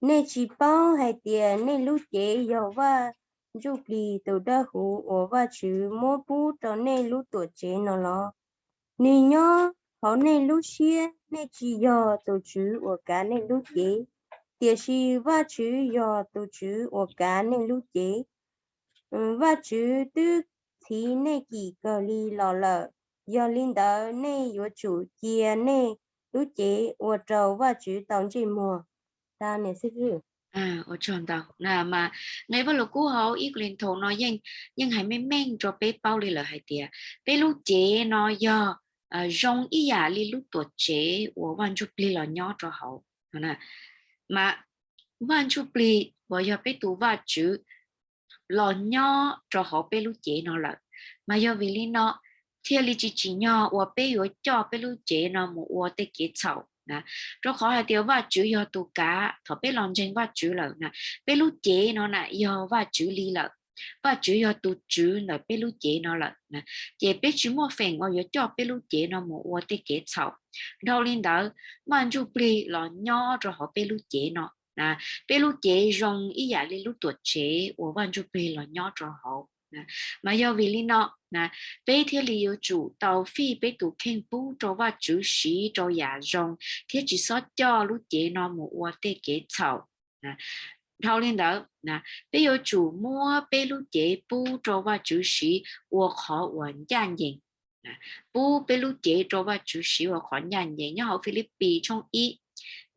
Nej tsis paub hais tias nej lub cev yog Vaj Ntsujplig tus dawb huv uas Vajtswv muab pub rau nej lub tuam tsev no los? Nws nyob hauv nej lub siab. Nej tsis yog tus tswv uas kav nej lub cev, tiam sis Vajtswv yog tus tswv uas kav nej lub cev. Vajtswv twb txhiv nej kim kawg li los lawm, yog li ntawd nej yuav tsum cia nej lub cev ua rau Vajtswv tau ntsej muag. Ua tsaug ntau. Mas nqe Vaj Lug Kub hauv ib Kauleethaus no yeej hais meej meej rau peb paub li lawm hais tias peb lub cev no yog zoo ib yam li lub tuam tsev uas Vaj Ntsujplig los nyob rau hauv. Mas Vaj Ntsujplig uas yog peb tus Vajtswv los nyob rau hauv peb lub cev no lawm, mas yog vim li no thiaj li tsis tsim nyog uas peb yuav coj peb lub cev no mus ua tej kev txhaum na, rau qhov hais tias Vajtswv yog tus kav. Thaum peb los ntseeg Vajtswv lawm na, peb lub cev no na yog Vajtswv li lawm. Vajtswv yog tus tswv ntawm peb lub cev no lawm na, ces peb tsis muaj feem uas yuav coj peb lub cev no mus ua tej kev txhaum. Dhau li ntawd, Vaj Ntsujplig los nyob rau hauv peb lub cev no. Peb lub cev zoo ib yam li lub tuam tsev uas Vaj Ntsujplig los nyob rau hauv. Mas yog vim li no, peb thiaj li yuav tsum tau fij peb tus kheej pub rau Vajtswv siv rau yam zoo thiab tsis txhob coj lub cev no mus ua tej kev txhaum. Dhau li ntawd, peb yuav tsum muab peb lub cev pub rau Vajtswv siv ua qhov uas ncaj ncees. Pub peb lub cev rau Vajtswv siv ua qhov ncaj ncees. Nyob hauv Filipis tshooj ib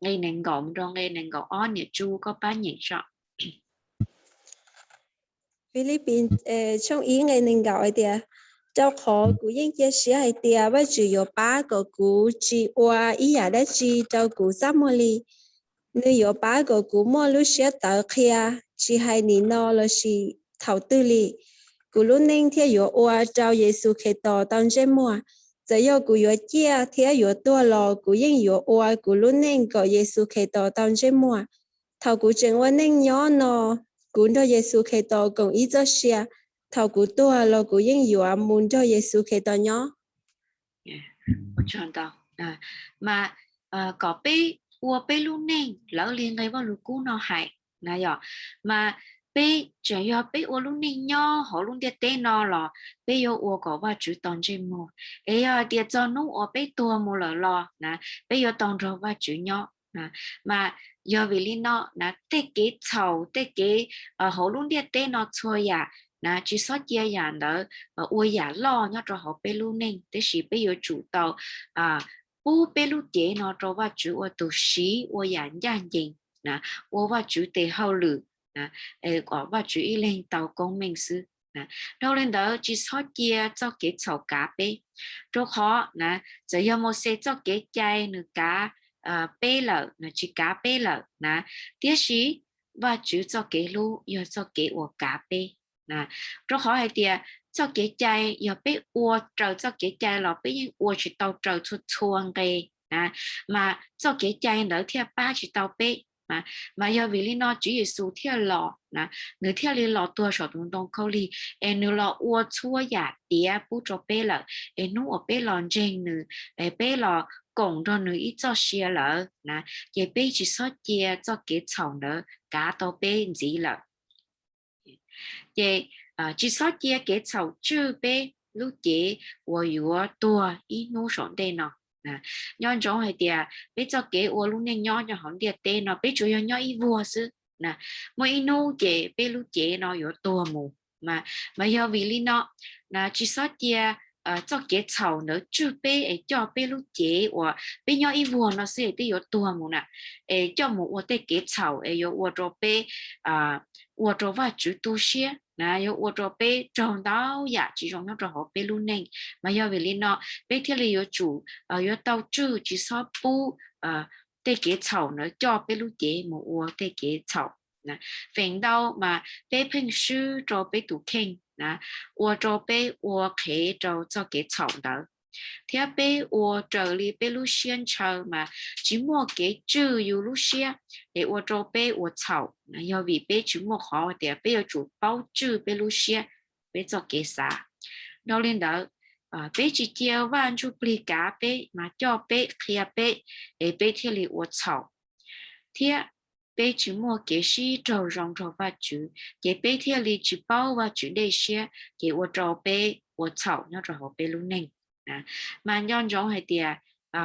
nqe nees nkaum mus rau nqe nees nkaum ob, niam tsu koj pab nyeem saib. Filipis tshooj ib nqe nees nkaum hais tias, rau qhov kuv yeej cia siab hais tias Vajtswv yuav pab kom kuv tsis ua ib yam dab tsi rau kuv txaj muag li. Nws yuav pab kom kuv muaj lub siab tawv qhia, tsis hais nim no lossis thaum twg li. Kuv lub neej thiaj yuav ua rau Yexus Khetos tau ntsej muag. Txawm yog kuv yuav ciaj thiab yuav tuag los kuv yeej yuav ua kuv lub neej kom Yexus Khetos tau ntsej muag. Thaum kuv tseem ua neej nyob no, kuv nrog Yexus Khetos koom ib txoj sia. Thaum kuv tuag los kuv yeej yuav mus nrog Yexus Khetos nyob. Mas kom peb ua peb lub neej lawv li nqe Vaj Lug Kub no hais na, yog mas peb tseem yog peb ua lub neej nyob hauv lub ntiaj teb no los peb yuav ua kom Vajtswv tau ntsej muag. Es yog hais tias txog hnub uas peb tuag mus lawm los na, peb yuav tau nrog Vajtswv nyob. Mas yog vim li no na, tej kev txhaum, tej kev hauv lub ntiaj teb no txhua yam na, tsis txhob cia yam ntawd ua yam loj nyob rau hauv peb lub neej, tiam sis peb yuav tsum tau pub peb lub cev no rau Vajtswv ua tus siv ua yam ncaj ncees, ua Vajtswv tes hauj lwm, kom Vajtswv ib leeg tau koob meej xwb. Dhau li ntawd tsis txhob cia txoj kev txhaum kav peb, rau qhov na, txawm yog Mauxes txoj kev cai nws kav peb lawm, nws tsis kav peb lawm na, tiam sis Vajtswv txoj kev hlub yog txoj kev uas kav peb. Rau qhov hais tias txoj kev cai, yog peb ua raws txoj kev cai los peb yeej ua tsis tau raws txhua txhua nqe, mas txoj kev cai ntawd thiaj pab tsis tau peb. Mas yog vim li no Tswv Yexus thiaj los na, nws thiaj li los tuag saum tus ntoo khaub lig, es nws los ua txhua yam tiav pub rau peb lawm, es hnub uas peb los ntseeg nws, es peb los koom nrog nws ib txoj sia lawm na, ces peb tsis txhob cia txoj kev txhaum ntawd kav tau peb ntxiv lawm. Ces tsis txhob cia kev txhaum tswj peb lub cev uas yuav tuag ib hnub saum ntej no. Nco ntsoov hais tias peb txoj kev ua lub neej nyob nyob hauv ntiaj teb no peb tsuas yog nyob ib vuag xwb. Muaj ib hnub ces peb lub cev no yuav tuag mus. Mas yog vim li no, tsis txhob cia txoj kev txhaum ntawd tswj peb es coj peb lub cev uas peb nyob ib vuag no xwb es twb yuav tuag mus na, es coj mus ua tej kev txhaum es yuav ua rau peb, ua rau Vajtswv tu siab na, yuav ua rau peb raug ntau yam tsis zoo nyob rau hauv peb lub neej. Mas yog vim li no peb thiaj li yuav tsum, yuav tau tswj tsis txhob pub tej kev txhaum ntawd coj peb lub cev mus ua tej kev txhaum. Feem ntau mas peb pheej swb rau peb tus kheej. na, ua rau peb ua qhev rau txoj kev txhaum ntawd, thiab peb ua raws li peb lub siab ntshaw mas tsis muaj kev tswj yus lub siab, es ua rau peb ua txhaum. Yog vim peb tsis muaj qhov tias peb yuav tsum paub tswj peb lub siab, peb txoj kev xav. Dhau li ntawd, peb tsis cia Vaj Ntsuj Plig kav peb mas coj peb qhia peb, es peb thiaj li ua txhaum, thiab peb tsis muaj kev sib raug zoo nrog Vajtswv, ces peb thiaj li tsis paub Vajtswv dej siab, ces ua rau peb ua txhaum nyob rau hauv peb lub neej. Mas nco ntsoov hais tias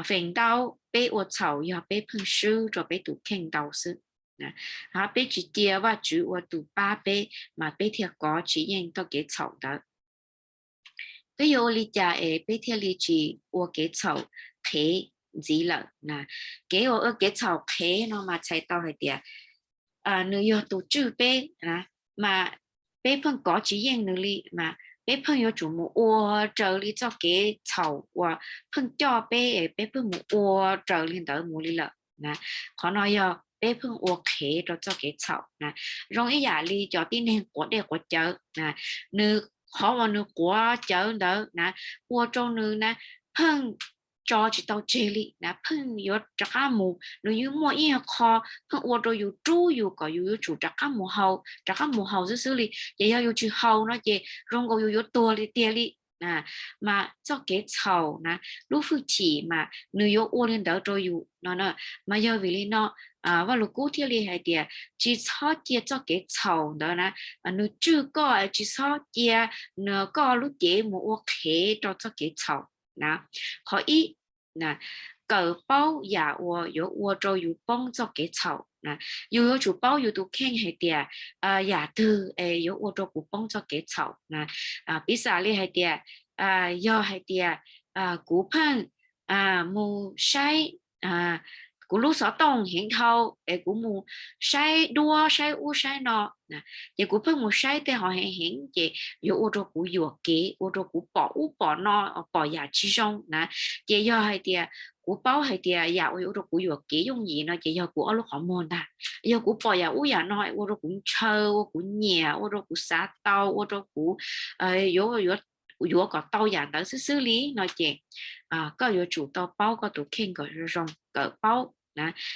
feem ntau peb ua txhaum yog peb pheej swb rau peb tus kheej ntau xwb. Peb tsis cia Vajtswv ua tus pab peb, mas peb thiaj kov tsis yeej txoj kev txhaum ntawd. Peb yuav ua li cas es peb thiaj li tsis ua kev txhaum qhev ntxiv lawm? Kev uas ua kev txhaum qhev no mas txhais tau hais tias nws yog tus tswj peb, mas peb pheej kov tsis yeej nws li, mas peb pheej yuav tsum mus ua raws li txoj kev txhaum uas pheej coj peb, peb pheej mus ua raws li ntawd mus li lawm. Qhov no yog peb pheej ua qhev rau txoj kev txhaum na. Zoo ib yam li cov tib neeg quav dej quav cawv, nws, qhov uas nws quav cawv ntawd na, ua rau nws na, pheej tso tsis tau tseg li na, pheej yuav rov qab mus, nws yeej muaj ib qho pheej ua rau yus rub yus kom yus yuav tsum rov qab mus haus, rov qab mus haus xwb xwb li. Ces yog yus tsis haus no ces zoo nkaus yus yuav tuag li tiag li. Mas txoj kev txhaum na, lub hwj chim mas nws yuav ua li ntawd rau yus no. Mas yog vim li no, Vaj Lug Kub thiaj li hais tias tsis txhob cia txoj kev txhaum ntawd na, nws tswj koj, tsis txhob cia koj lub cev mus ua qhev rau txoj kev txhaum na. Qhov ib, kawm paub yam uas yuav ua rau yus poob txoj kev txhaum. Yus yuav tsum paub yus tus kheej hais tias yam twg es yuav ua rau kuv poob txoj kev txhaum. Piv xam li hais tias, yog hais tias kuv pheej mus saib kuv lub xov tooj heev dhau es kuv mus saib duab saib ub saib no, ces kuv pheej mus saib tej ho heev heev ces yuav ua rau kuv yuam kev, ua rau kuv pom ub pom no, pom yam tsis zoo na. Ces yog hais tias kuv paub hais tias yam uas yuav ua rau kuv yuam kev yooj yim no ces yog kuv ob lub qhov muag ntag. Yog kuv pom yam ub yam no ua rau kuv ntshaw, ua kuv nyiam, ua rau kuv xav tau, ua rau kuv yuav kom tau yam ntawd xwb xwb li no ces koj yuav tsum tau paub koj tus kheej kom zoo, kawm paub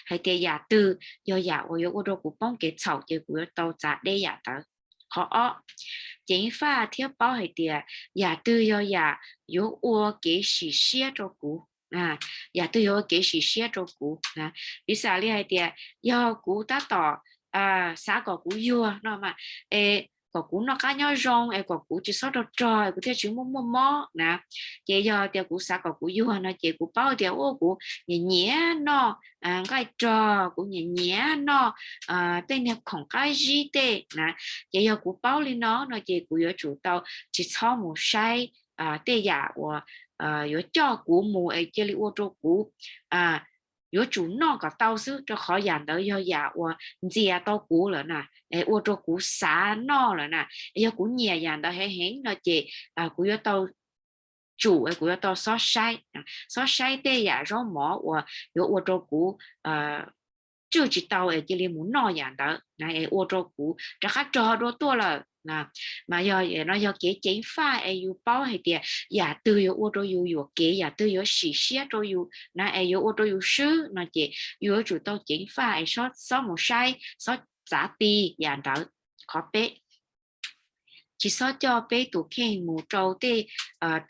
hais tias yam twg yog yam uas yuav ua rau kuv poob kev txhaum ces kuv yuav tau txav deb yam ntawd. Qhov ob, ceev faj thiab paub hais tias yam twg yog yam yuav ua kev sim siab rau kuv, yam twg yuav ua kev sim siab rau kuv. Piv xam li hais tias yog kuv tab tom xav kom kuv yuag no mas, es kom kuv noj qab nyob zoo es kom kuv tsis txhob rog rog kuv thiaj tsis muaj muaj mob na. Ces yog tias kuv xav kom kuv yuag no ces kuv paub tias ua kuv nyiam nyiam noj nqaij rog, kuv nyiam nyiam noj tej niag khoom qab zib tej na. Ces yog kuv paub li no no ces kuv yuav tsum tau tsis txhob mus saib tej yam uas yuav coj kuv mus es cia li ua rau kuv yuav tsum noj kom tau xwb, rau qhov yam ntawd yog yam uas ntxias tau kuv lawm na, ua rau kuv xav noj lawm na. Yog kuv nyiam yam ntawd heev heev no ces kuv yuav tau tsum, kuv yuav tau xob saib, xob saib tej yam zaub mov uas yuav ua rau kuv tswj tsis tau es cia li mus noj yam ntawd na, es ua rau kuv rov qab rog dua tuaj lawm. Mas yog no yog kev ceev faj es yus paub hais tias yam twg yuav ua rau yus yuam kev, yam twg yuav sim siab rau yus na, es yuav ua rau yus swb no ces yus yuav tsum tau ceev faj es xob mus saib, xob txav ti yam ntawd. Qhov peb, tsis txhob coj peb tus kheej mus rau tej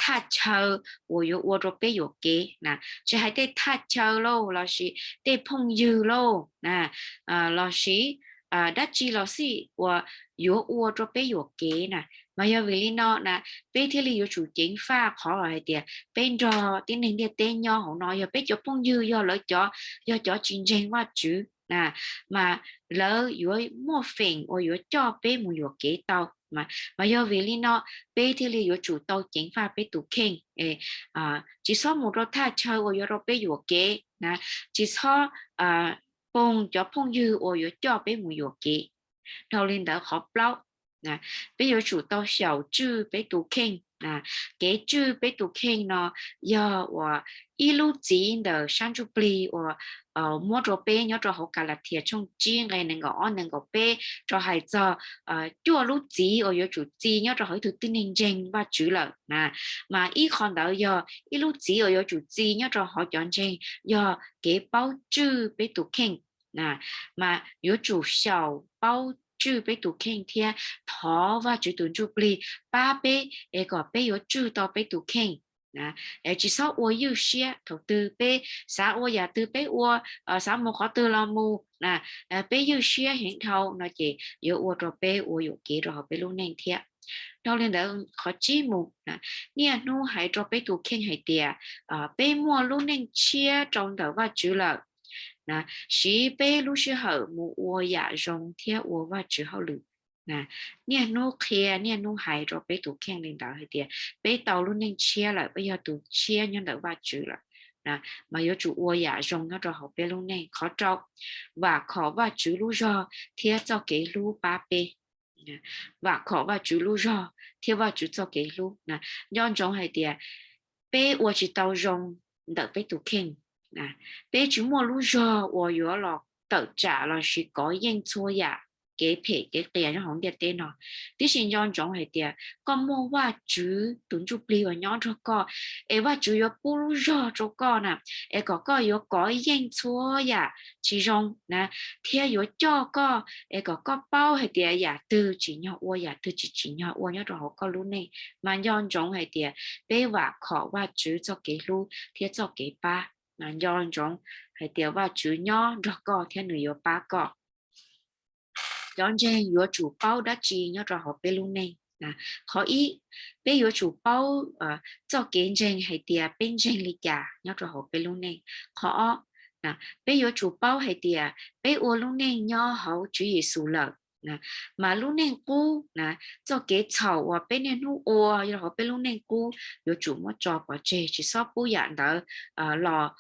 thaj chaw uas yuav ua rau peb yuam kev na, tsis hais tej thaj chaw lauj, lossis tej phooj ywg lauj, lossis dab tsi los xij uas yuav ua rau peb yuam kev na. Mas yog vim li no na, peb thiaj li yuav tsum ceev faj qhov hais tias peb nrog tib neeg ntiaj teb nyob hauv no, yog peb cov phooj ywg yog lawv cov, yog cov tsis ntseeg Vajtswv na, mas lawv yuav muaj feem uas yuav coj peb mus yuam kev tau. Mas yog vim li no, peb thiaj li yuav tsum tau ceev faj peb tus kheej, tsis txhob mus rau thaj chaw uas yuav rau peb yuam kev na, tsis txhob poob cov phooj ywg uas yuav coj peb mus yuam kev. Dhau li ntawd qhov plaub, peb yuav tsum tau xyaum tswj peb tus kheej. Kev tswj peb tus kheej no yog uas ib lub txiv ntawm sab ntsuj plig uas muab rau peb nyob rau hauv Kalathias tshooj tsib nqe nees nkaum ob nees nkaum peb rau hais txog cuaj lub txiv uas yuav tsum txi nyob rau hauv ib tug tib neeg ntseeg Vajtswv lawm na. Mas ib qho ntawd yog ib lub txiv uas yuav tsum txi nyob rau hauv cov ntseeg yog kev paub tswj peb tus kheej. Mas yuav tsum xyaum paub tswj peb tus kheej thiab thov Vajtswv tus ntsuj plig pab peb es kom peb yuav tswj tau peb tus kheej. Tsis txhob ua ywj siab, thaum twg peb xav ua yam twg peb ua, xav mus qhov twg los mus, peb ywj siab heev dhau no ces yuav ua rau peb ua yuam kev rau hauv peb lub neej thiab. Dhau li ntawd qhov tsib mus, niaj hnub hais rau peb tus kheej hais tias peb muaj lub neej tshiab rau ntawm Vajtswv lawm. Siv peb lub sij hawm mus ua yam zoo thiab ua Vajtswv hauj lwm. Niaj hnub qhia, niaj hnub hais rau peb tus kheej li ntawd hais tias peb tau lub neej tshiab lawm, peb yog tus tshiab nyob ntawm Vajtswv lawm. Mas yuav tsum ua yam zoo nyob rau hauv peb lub neej. Qhov rau, vam khom Vajtswv lub zog thiab txoj kev hlub pab peb. Vam khom Vajtswv lub zog thiab Vajtswv txoj kev hlub. Nco ntsoov hais tias peb ua tsis tau zoo ntawm peb tus kheej. Peb tsis muaj lub zog uas yuav los tawm tsam lossis kov yeej txhua yam kev phem kev qias nyob hauv ntiaj teb no. Tiam sis nco ntsoov hais tias koj muaj Vajtswv tus ntsuj plig uas nyob nrog koj, es Vajtswv yuav pub lub zog rau koj na, es kom koj yuav kov yeej txhua yam tsis zoo na, thiab yuav coj koj es kom koj paub hais tias yam twg tsim nyog ua, yam twg tsis tsim nyog ua nyob rau hauv koj lub neej. Mas nco ntsoov hais tias peb vam khom Vajtswv txoj kev hlub thiab txoj kev pab. Mas nco ntsoov hais tias Vajtswv nyob nrog koj thiab nws yuav pab koj. Cov ntseeg yuav tsum paub dab tsi nyob rau hauv peb lub neej? Qhov ib, peb yuav tsum paub txoj kev ntseeg hais tias peb ntseeg li cas nyob rau hauv peb lub neej. Qhov ob, peb yuav tsum paub hais tias peb ua lub neej nyob hauv Tswv Yexus lawm, mas lub neej qub na, txoj kev txhaum uas peb niaj hnub ua rau hauv peb lub neej qub yuav tsum muab tso pov tseg, tsis txhob pub yam ntawd los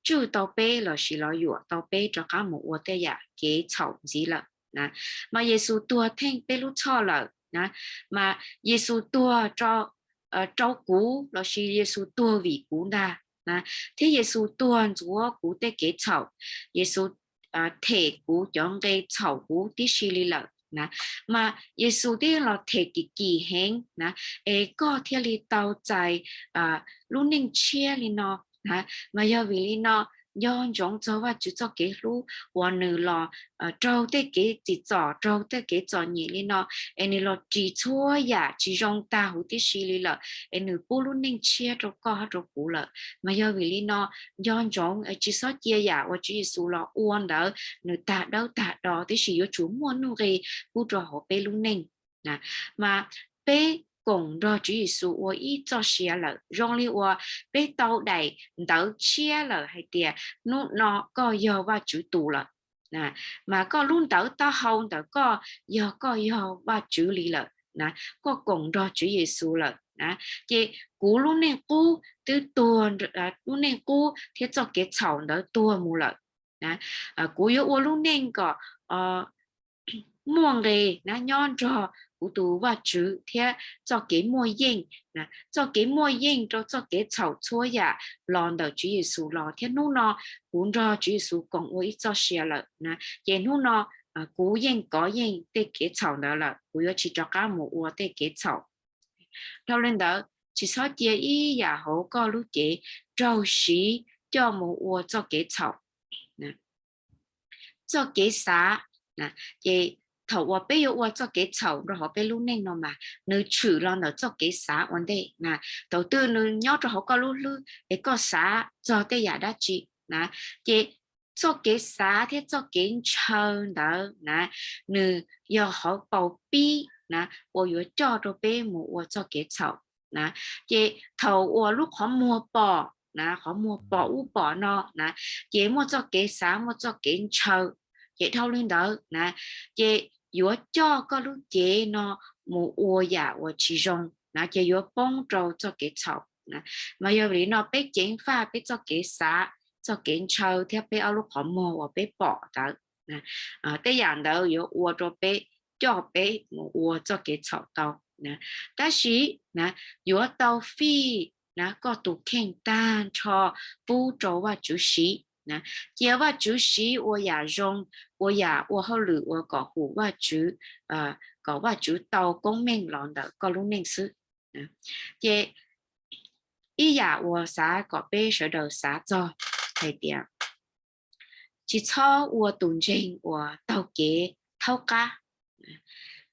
tswj tau peb lossis los yuam tau peb rov qab mus ua tej yam kev txhaum ntxiv lawm. Mas Yexus tuag theej peb lub txhoj lawm na, mas Yexus tuag rau kuv lossis Yexus tuag vim kuv ntag, thiab Yexus tuag ntxuav kuv tej kev txhaum. Yexus them kuv cov nqe txhaum huv tib si li lawm na. Mas Yexus twb los them kim kim heev na, es koj thiaj li tau txais lub neej tshiab li no na. Mas yog vim li no, nco ntsoov txog Vajtswv txoj kev hlub uas nws los raug tej kev txim txom, raug tej kev txom nyem li no, es nws los ris txhua yam tsis zoo tag huv tib si li lawm, es nws pub lub neej tshiab rau koj hab rau kuv lawm. Mas yog vim li no, nco ntsoov tsis txhob cia yam uas Tswv Yexus los ua ntawd nws tag dawb tag do, tiam sis yuav tsum muaj nuj nqis pub rau hauv peb lub neej. Mas peb koom nrog Tswv Yexus ua ib txoj sia lawm, zoo li uas peb tau daim ntawv tshiab lawm hais tias hnub no koj yog Vajtswv tus lawm. Mas koj lub ntawv taub hau ntawm koj yog koj yog Vajtswv li lawm na, koj koom nrog Tswv Yexus lawm na. Ces kuv lub neej qub twb tuag, lub neej qub thiab txoj kev txhaum ntawd tuag mus lawm. Kuv yuav ua lub neej kom muaj nqis na nyob nrog kuv tus Vajtswv thiab txoj kev muaj yeej, txoj kev muaj yeej rau txoj kev txhaum txhua yam los ntawm Tswv Yexus los, thiab hnub no kuv nrog Tswv Yexus koom ua ib txoj sia lawm na. Ces hnub no kuv yeej kov yeej tej kev txhaum ntawd lawm, kuv yuav tsis rov qab mus ua tej kev txhaum. Dhau li ntawd, tsis txhob cia ib yam hauv koj lub cev raug siv coj mus ua txoj kev txhaum. Txoj kev xav, ces thaum uas peb yuav ua txoj kev txhaum rau hauv peb lub neej no mas nws tshwm los ntawm txoj kev xav ua ntej na. Thaum twg nws nyob rau hauv koj lub hlwb es koj xav txog tej yam dab tsi na, ces txoj kev xav thiab txoj kev ntshaw ntawd na, nws yog hauv paus pib na uas yuav coj rau peb mus ua txoj kev txhaum na. Ces thaum uas lub qhov muag pom na, qhov muag pom ub pom no na, ces muaj txoj kev xav, muaj txoj kev ntshaw. Ces dhau li ntawd na, ces yuav coj koj lub cev no mus ua yam uas tsis zoo na, ces yuav poob rau txoj kev txhaum na. Mas yog vim li no peb ceev faj peb txoj kev xav, txoj kev ntshaw thiab peb ob lub qhov muag uas peb pom ntawd. Tej yam ntawd yuav ua rau peb, coj peb mus ua txoj kev txhaum tau. Tab sis yuav tau fij koj tus kheej tag nrho pub rau Vajtswv siv. Cia Vajtswv siv ua yam zoo, ua yam ua hauj lwm uas kom hum Vajtswv, kom Vajtswv tau koob meej los ntawm koj lub neej xwb. Ces ib yam uas xav kom peb sawv daws xav txog hais tias tsis txhob ua tus ntseeg uas taug kev thaub qab.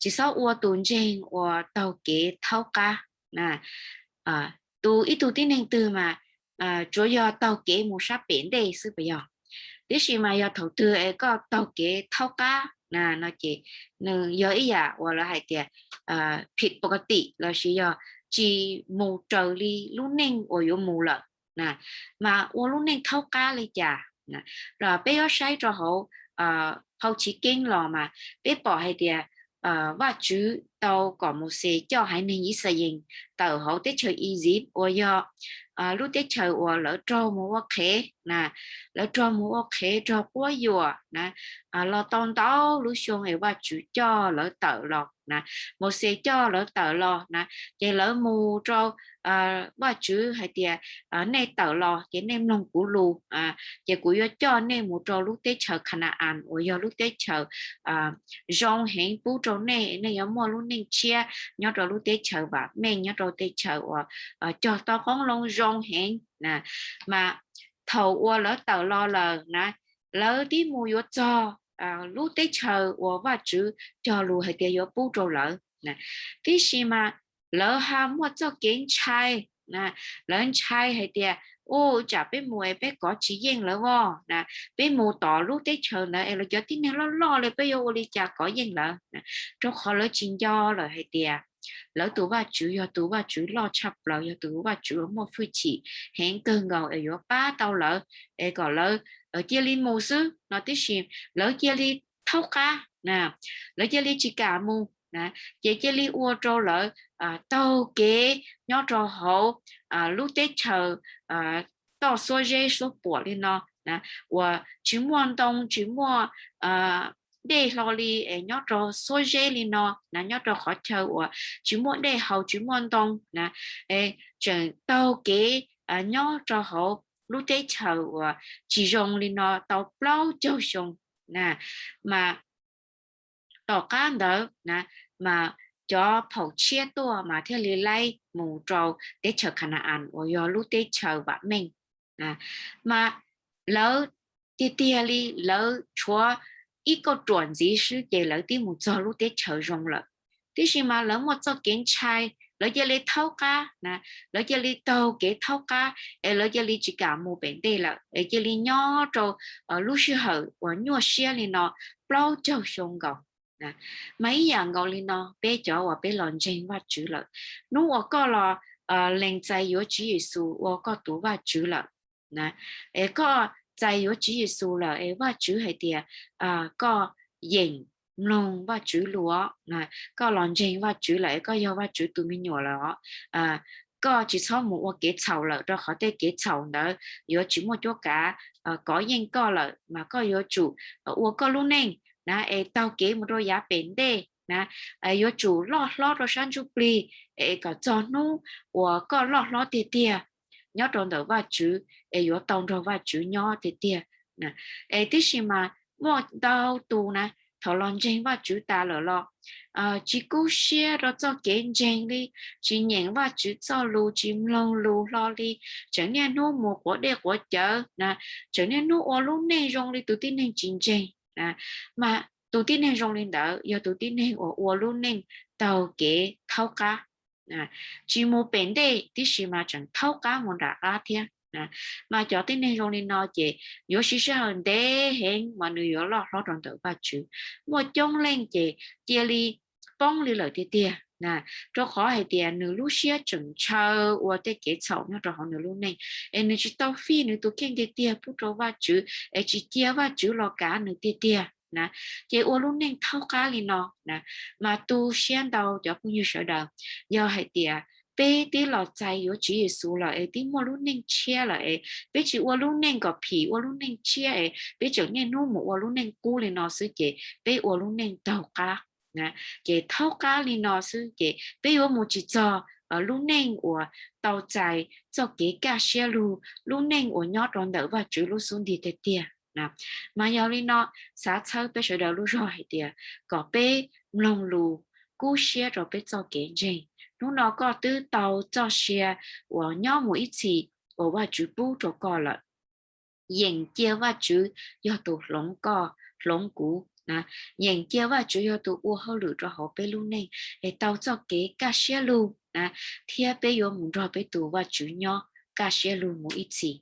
Tsis txhob ua tus ntseeg uas taug kev thaub qab. Tus, ib tug tib neeg twg mas tsuas yog taug kev mus sab pem ntej xwb puas yog? Tiam sis mas yog thaum twg es koj taug kev thaub qab na no ces nws yog ib yam uas lawv hais tias phim pov ka tim lossis yog tsis mus raws li lub neej uas yuav mus lawm. Mas ua lub neej thaub qab li cas? Peb yuav saib rau hauv, hauv Chiv Keeb los mas peb pom hais tias Vajtswv tau kom Mauxes coj haiv neeg Yixalayees tawm hauv teb chaws Iziv uas yog lub teb chaws uas lawv raug mus ua qhev na, lawv raug mus ua qhev raug quab yuam na, los tau ntau lub xyoo es Vajtswv coj lawv tawm los na, Mauxes coj lawv tawm los na, ces lawv mus rau Vajtswv hais tias nej tawm los ces nej mloog kuv lus, ces kuv yuav coj nej mus rau lub teb chaws Khana-as uas yog lub teb chaws zoo heev pub rau nej, nej yuav muaj lub neej tshiab nyob rau lub teb chaws vam meej, nyob rau teb chaws uas cog tau qoob loo zoo heev na. Mas thaum uas lawv tawm los lawm na, lawv twb mus yuav txog lub teb chaws uas Vajtswv cog lus hais tias yuav pub rau lawv. Tiam sis mas lawv ho muaj txoj kev ntshai, lawv ntshai hais tias ua tsam peb mus es peb kov tsis yeej lawv os na, peb mus tom lub teb chaws ntawd es lawv cov tib neeg loj loj li peb yuav ua li cas kov yeej lawv. Rau qhov lawv tsis nco lawm hais tias lawv tus Vajtswv yog tus Vajtswv loj tshaj plaws, yog tus Vajtswv uas muaj hwj chim heev kawg nkaus es yuav pab tau lawv, es kom lawv cia li mus xwb no. Tiam sis lawv cia li thaub qab, lawv cia li tsis kam mus na, ces cia li ua rau lawv taug kev nyob rau hauv lub teb chaws toj xuab zeb xuab puam li no na, uas tsis muaj ntoo tsis muaj dej hlo li es nyob rau xuab zeb li no na, nyob rau qhov chaw uas tsis muaj dej haus tsis muaj ntoo na, es tseem taug kev nyob rau hauv lub teb chaws uas tsis zoo li no tau plaub caug xyoo na. Mas tom qab ntawd na, mas cov phaum tshiab tuaj mas thiaj li laib mus rau teb chaws Khana-as uas yog lub teb chaws vam meej. Mas lawv tiag tiag li lawv tshuav ib kauj ruam ntxiv xwb ces lawv twb mus txog lub teb chaws zoo lawm. Tiam sis mas lawv muaj txoj kev ntshai, lawv cia li thaub qab na, lawv cia li taug kev thaub qab es lawv cia li tsis kam mus pem ntej lawm es cia li nyob rau lub sij hawm uas nyuaj siab li no plaub caug xyoo nkaus. Mas ib yam nkaus li no peb cov uas peb los ntseeg Vajtswv lawm, hnub uas koj los lees txais yuav Tswv Yexus ua koj tus Vajtswv lawm, es koj txais yuav Tswv Yexus lawm es Vajtswv hais tias koj yeem mloog Vajtswv lus, koj los ntseeg Vajtswv lawm es koj yog Vajtswv tus me nyuam lawm os. Koj tsis txhob mus ua kev txhaum lawm rau qhov tej kev txhaum ntawd yuav tsis muaj cuab kav kov yeej koj lawm, mas koj yuav tsum ua koj lub neej na es taug kev mus rau yav pem ntej na, yuav tsum loj hlob rau sab ntsuj plig es kom txog hnub uas koj loj hlob tiag tiag nyob rau ntawm Vajtswv es yuav tau nrog Vajtswv nyob tiag tiag. Es tiam sis mas muaj ntau tus na, thaum los ntseeg Vajtswv tas lawm los tsis kub siab rau txoj kev ntseeg li, tsis nyeem Vajtswv txoj lus, tsis mloog lus hlo li, tseem niaj hnub mus quav dej quav cawv na, tseem niaj hnub ua lub neej zoo li tus tib neeg tsis ntseeg. Mas tus tib neeg zoo li ntawd yog tus tib neeg uas ua lub neej taug kev thaub qab, tsis mus pem ntej tib si mas tseem thaub qab mus nram qab thiab. Mas cov tib neeg zoo li no ces yuav siv sij hawm ntev heev mas nws yuav loj hlob rau ntawm Vajtswv. Muaj coob leej ces cia li poob li lawm tiag tiag, rau qhov hais tias nws lub siab tseem ntshaw ua tej kev txhaum nyob rau hauv nws lub neej, es nws tsis tau fij nws tus kheej tiag tiag pub rau Vajtswv, es tsis cia Vajtswv los kav nws tiag tiag na. Ces ua lub neej thaub qab li no na, mas tu siab ntau cov phooj ywg sawv daws, yog hais tias peb twb los txais yuav Tswv Yexus lawm es twb muaj lub neej tshiab lawm es peb tsis ua lub neej kom phim, ua lub neej tshiab es peb tseem niaj hnub mus ua lub neej qub li no xwb ces peb ua lub neej taug qab. Ces thaub qab li no xwb ces peb yuav mus tsis txog lub neej uas tau txais txoj kev kaj siab lug, lub neej uas nyob rau ntawm Vajtswv lub xub ntiag tiag tiag. Mas yog li no, xav txhawb peb sawv daws lub zog hais tias kom peb mloog lus, kub siab rau peb txoj kev ntseeg. Hnub no koj twb tau txoj sia uas nyob mus ib txhis uas Vajtswv pub rau koj lawm. Yeem cia Vajtswv yog tus hloov koj hloov kuv, yeem cia Vajtswv yog tus ua hauj lwm rau hauv peb lub neej es tau txoj kev kaj siab lug na, thiab peb yuav mus nrog peb tus Vajtswv nyob kaj siab lug mus ib txhis.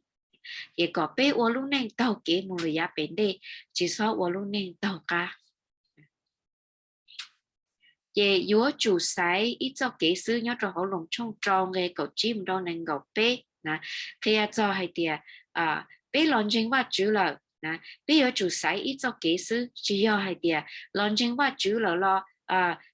Ces kom peb ua lub neej taug kev mus lawm yav pem ntej, tsis txhob ua lub neej taug qab. Ces yuav tsum xaiv ib txoj kev xwb. Nyob rau hauv Loos tshooj rau nqe kaum tsib mus rau nees nkaum peb na, qhia txog hais tias peb los ntseeg Vajtswv lawm na, peb yuav tsum xaiv ib txoj kev xwb. Tsis yog hais tias los ntseeg Vajtswv lawm los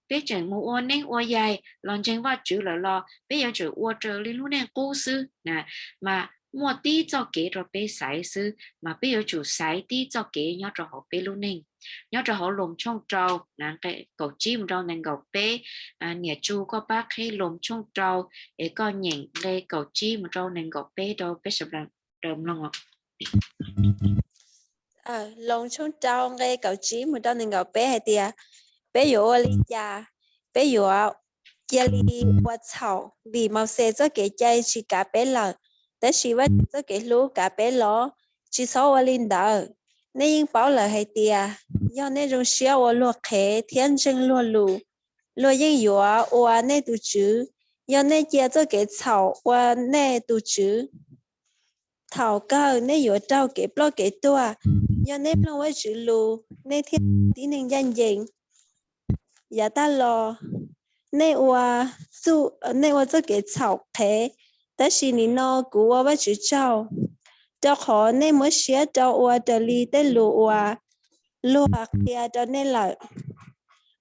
peb tseem mus ua neeb ua yaig, los ntseeg Vajtswv lawm los peb yuav tsum ua raws li lub neej qub xwb na. Mas muaj tib txoj kev rau peb xaiv xwb, mas peb yuav tsum xaiv tib txoj kev nyob rau hauv peb lub neej. Nyob rau hauv Loos tshooj rau na, nqe kaum tsib mus rau nees nkaum peb. Niam Tsu, koj pab qheb Loos tshooj rau es koj nyeem nqe kaum tsib mus rau nees nkaum peb rau peb sawv daws mloog. Loos tshooj rau nqe kaum tsib mus rau nees nkaum peb hais tias, peb yuav ua li cas? Peb yuav cia li ua txhaum, vim Mauxes txoj kev cai tsis kav peb lawm, tab sis Vajtswv txoj kev hlub kav peb los? Tsis txhob ua li ntawd. Nej yeej paub lawm hais tias, yog nej zoo siab ua luag qhev thiab ntseeg luag lus, luag yeej yuav ua nej tus tswv. Yog nej cia txoj kev txhaum ua nej tus tswv, thaum kawg nej yuav raug kev ploj kev tuag. Yog nej mloog Vajtswv lus, nej thiaj tib neeg ncaj ncees. Yav tag los nej ua, nej ua txoj kev txhaum qhev, tab sis nim no kuv ua Vajtswv tsaug, rau qhov nej muab siab rau ua raws li tej lus uas luag qhia rau nej lawm.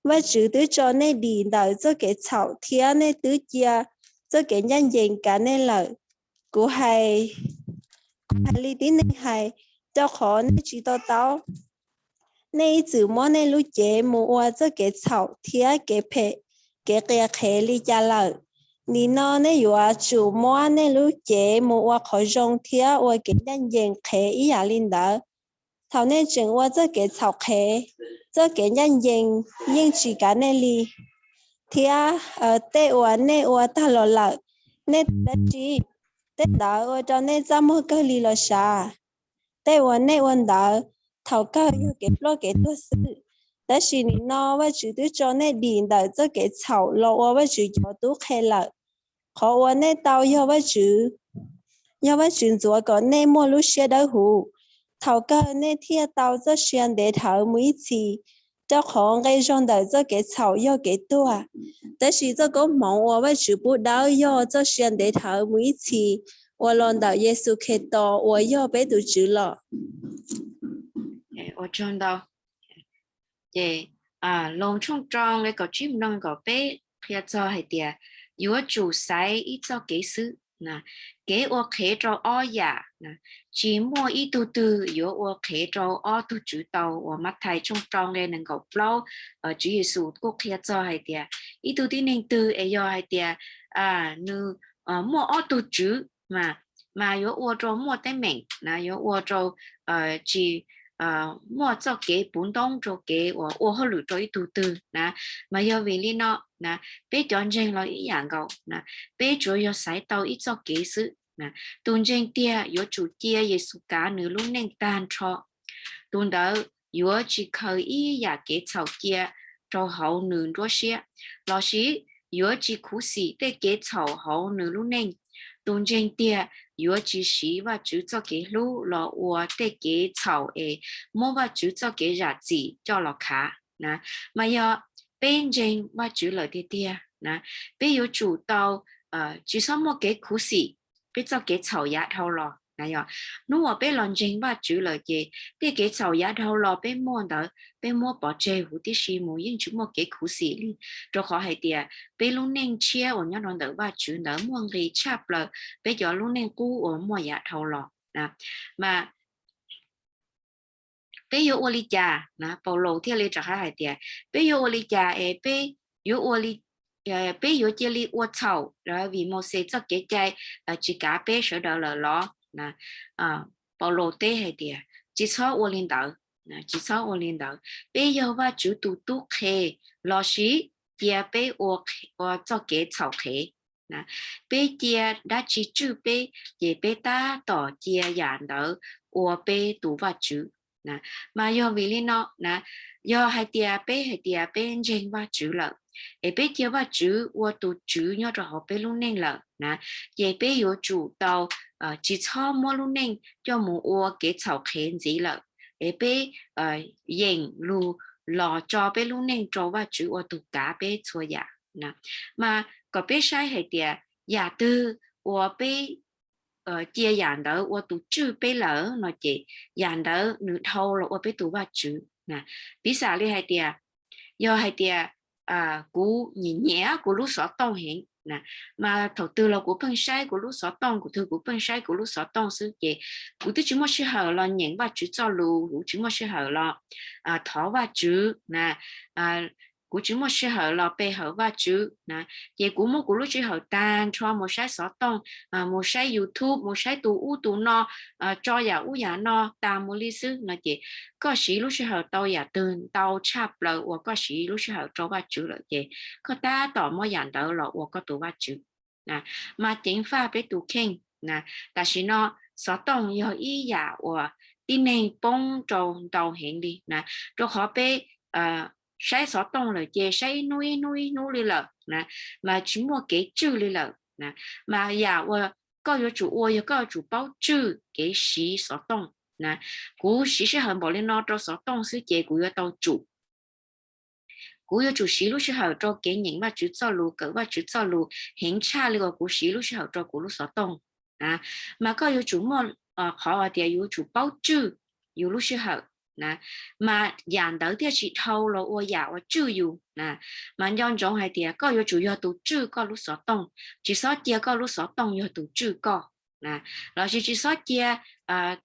Vajtswv twb tso nej dim ntawm txoj kev txhaum thiab nej twb cia txoj kev ncaj ncees kav nej lawm. Kuv hais, kuv hais li tib neeg hais, rau qhov nej tsis to taub. Nej ib txwm muab nej lub cev mus ua txoj kev txhaum thiab kev phem, kev qias qhev li cas lawm. Nim no nej yuav tsum muab nej lub cev mus ua qhov zoo thiab ua kev ncaj ncees qhev ib yam li ntawd. Thaum nej tseem ua txoj kev txhaum qhev, txoj kev ncaj ncees yeej tsis kav nej li, thiab tej uas nej ua tag los lawm, nej ua dab tsi? Tej ntawd ua rau nej txaj muag kawg li los sav? Tej uas nej ua ntawd, thaum kawg yog kev ploj kev tuag xwb. Tab sis nim no Vajtswv twb tso nej dim ntawm txoj kev txhaum los ua Vajtswv cov tub qhe lawm. Qhov uas nej tau yog Vajtswv, yog Vajtswv ntxuav kom nej muaj lub siab dawb huv. Thaum kawg nej thiaj tau txoj sia ntev dhawv mus ib txhis, rau qhov nqe zog ntawm txoj kev txhaum yog kev tuag, tab sis txoj koob hmoov uas Vajtswv pub dawb yog txoj sia ntev dhawv mus ib txhis uas los ntawm Yexus Khetos uas yog peb tus Tswv los. Ua tsaug ntau. Ces Loos tshooj rau nqe kaum tsib mus rau nqe kaum peb qhia txog hais tias yuav tsum xaiv ib txoj kev xwb. Kev ua qhev rau ob yam, tsis muaj ib tug twg yuav ua qhev rau ob tug tswv tau. Uas Mathais tshooj rau nqe nees nkaum plaub, Tswv Yexus kuj qhia txog hais tias ib tug tib neeg twg es yog hais tias nws muaj ob tug tswv mas, mas yuav ua rau muaj teeb meem na, yuav ua rau tsis muaj txoj kev puv ntoob rau kev uas ua hauj lwm rau ib tug twg na. Mas yog vim li no na, peb cov ntseeg los ib yam nkaus na, peb tsuas yog xaiv tau ib txoj kev xwb. Tus ntseeg tiag yuav tsum cia Yexus kav nws lub neej tag nrho. Tus ntawd yuav tsis khaws ib yam kev txhaum cia rau hauv nws nruab siab, lossis yuav tsis khuv xim tej kev txhaum hauv nws lub neej. Tus ntseeg tiag yuav tsis siv Vajtswv txoj kev hlub los ua tej kev txhaum es muab Vajtswv txoj kev zam txim coj los khav na. Mas yog peb ntseeg Vajtswv lawm tiag tiag na, peb yuav tsum tau tsis txhob muaj kev khuv xim peb txoj kev txhaum yav dhau los na. Yog hnub uas peb los ntseeg Vajtswv lawm ces tej kev txhaum yav dhau los peb muaj ntawd peb muab pov tseg huv tib si mus, yeej tsis muaj kev khuv xim li, rau qhov hais tias peb lub neej tshiab uas nyob rau ntawm Vajtswv ntawd muaj nqis tshaj plaws peb cov lub neej qub uas muaj yav dhau los na. Mas peb yuav ua li cas na? Paulus thiaj li rov qab hais tias, peb yuav ua li cas es peb yuav ua li, peb yuav cia li ua txhaum vim Mauxes txoj kev cai tsis kav peb sawv daws lawm los? Paulus teb hais tias, tsis txhob ua li ntawd, tsis txhob ua li ntawd. Peb yog Vajtswv tus tub qhe, los sis cia peb ua txoj kev txhaum qhev. Peb cia dab tsi tswj peb, ces peb tab tom cia yam ntawd ua peb tus vaj tswv. Mas yog vim li no na, yog hais tias peb hais tias peb ntseeg Vajtswv lawm, es peb cia Vajtswv ua tus tswv nyob rau hauv peb lub neej lawm na, ces peb yuav tsum tau tsis txhob muab lub neej coj mus ua kev txhaum qhev ntxiv lawm, es peb yeem lug los tso peb lub neej rau Vajtswv ua tus kav peb txhua yam. Mas kom peb saib hais tias yam twg uas peb cia yam ntawd ua tus tswj peb lawm no ces yam ntawd nws dhau los ua peb tus vaj tswv. Piv xam li hais tias, yog hais tias kuv nyiam nyiam kuv lub xov tooj heev, mas thaum twg los kuv pheej saib kuv lub xov tooj, kuv twg kuv pheej saib kuv lub xov tooj xwb ces kuv twb tsis muaj sij hawm los nyeem Vajtswv txoj lus, kuv tsis muaj sij hawm los thov Vajtswv na, kuv tsis muaj sij hawm los pe hawm Vajtswv na, ces kuv muab kuv lub sij hawm tag nrho mus saib xov tooj, mus saib YouTube, mus saib tus ub tus no, tso yam ub yam no tas mus li xwb no ces koj siv lub sij hawm tau yam twg ntau tshaj plaws uas koj siv lub sij hawm rau Vajtswv lawm ces koj tab tom muab yam ntawd los ua koj tus vaj tswv. Mas ceev faj peb tus kheej na, tam sim no xov tooj yog ib yam uas tib neeg poob rau ntau heev li na, rau qhov peb saib xov tooj lawm ces saib ib hnub ib hnub ib hnub li lawm na, mas tsis muaj kev tswj li lawm na. Mas yam uas koj yuav tsum ua yog koj yuav tsum paub tswj kev siv xov tooj na. Kuv siv sij hawm npaum li no rau xov tooj xwb ces kuv yuav tau tsum kuv yuav tsum siv lub sij hawm rau kev nyeem Vajtswv txoj lus, kawm Vajtswv txoj lus heev tshaj li uas kuv siv lub sij hawm rau kuv lub xov tooj. Mas koj yuav tsum muaj qhov hais tias yuav tsum paub tswj yus lub sij hawm na, mas yam ntawd thiaj tsis dhau los ua yam uas tswj yus na. Mas nco ntsoov hais tias koj yuav tsum yog tus tswj koj lub xov tooj, tsis txhob cia koj lub xov tooj yog tus tswj koj na, lossis tsis txhob cia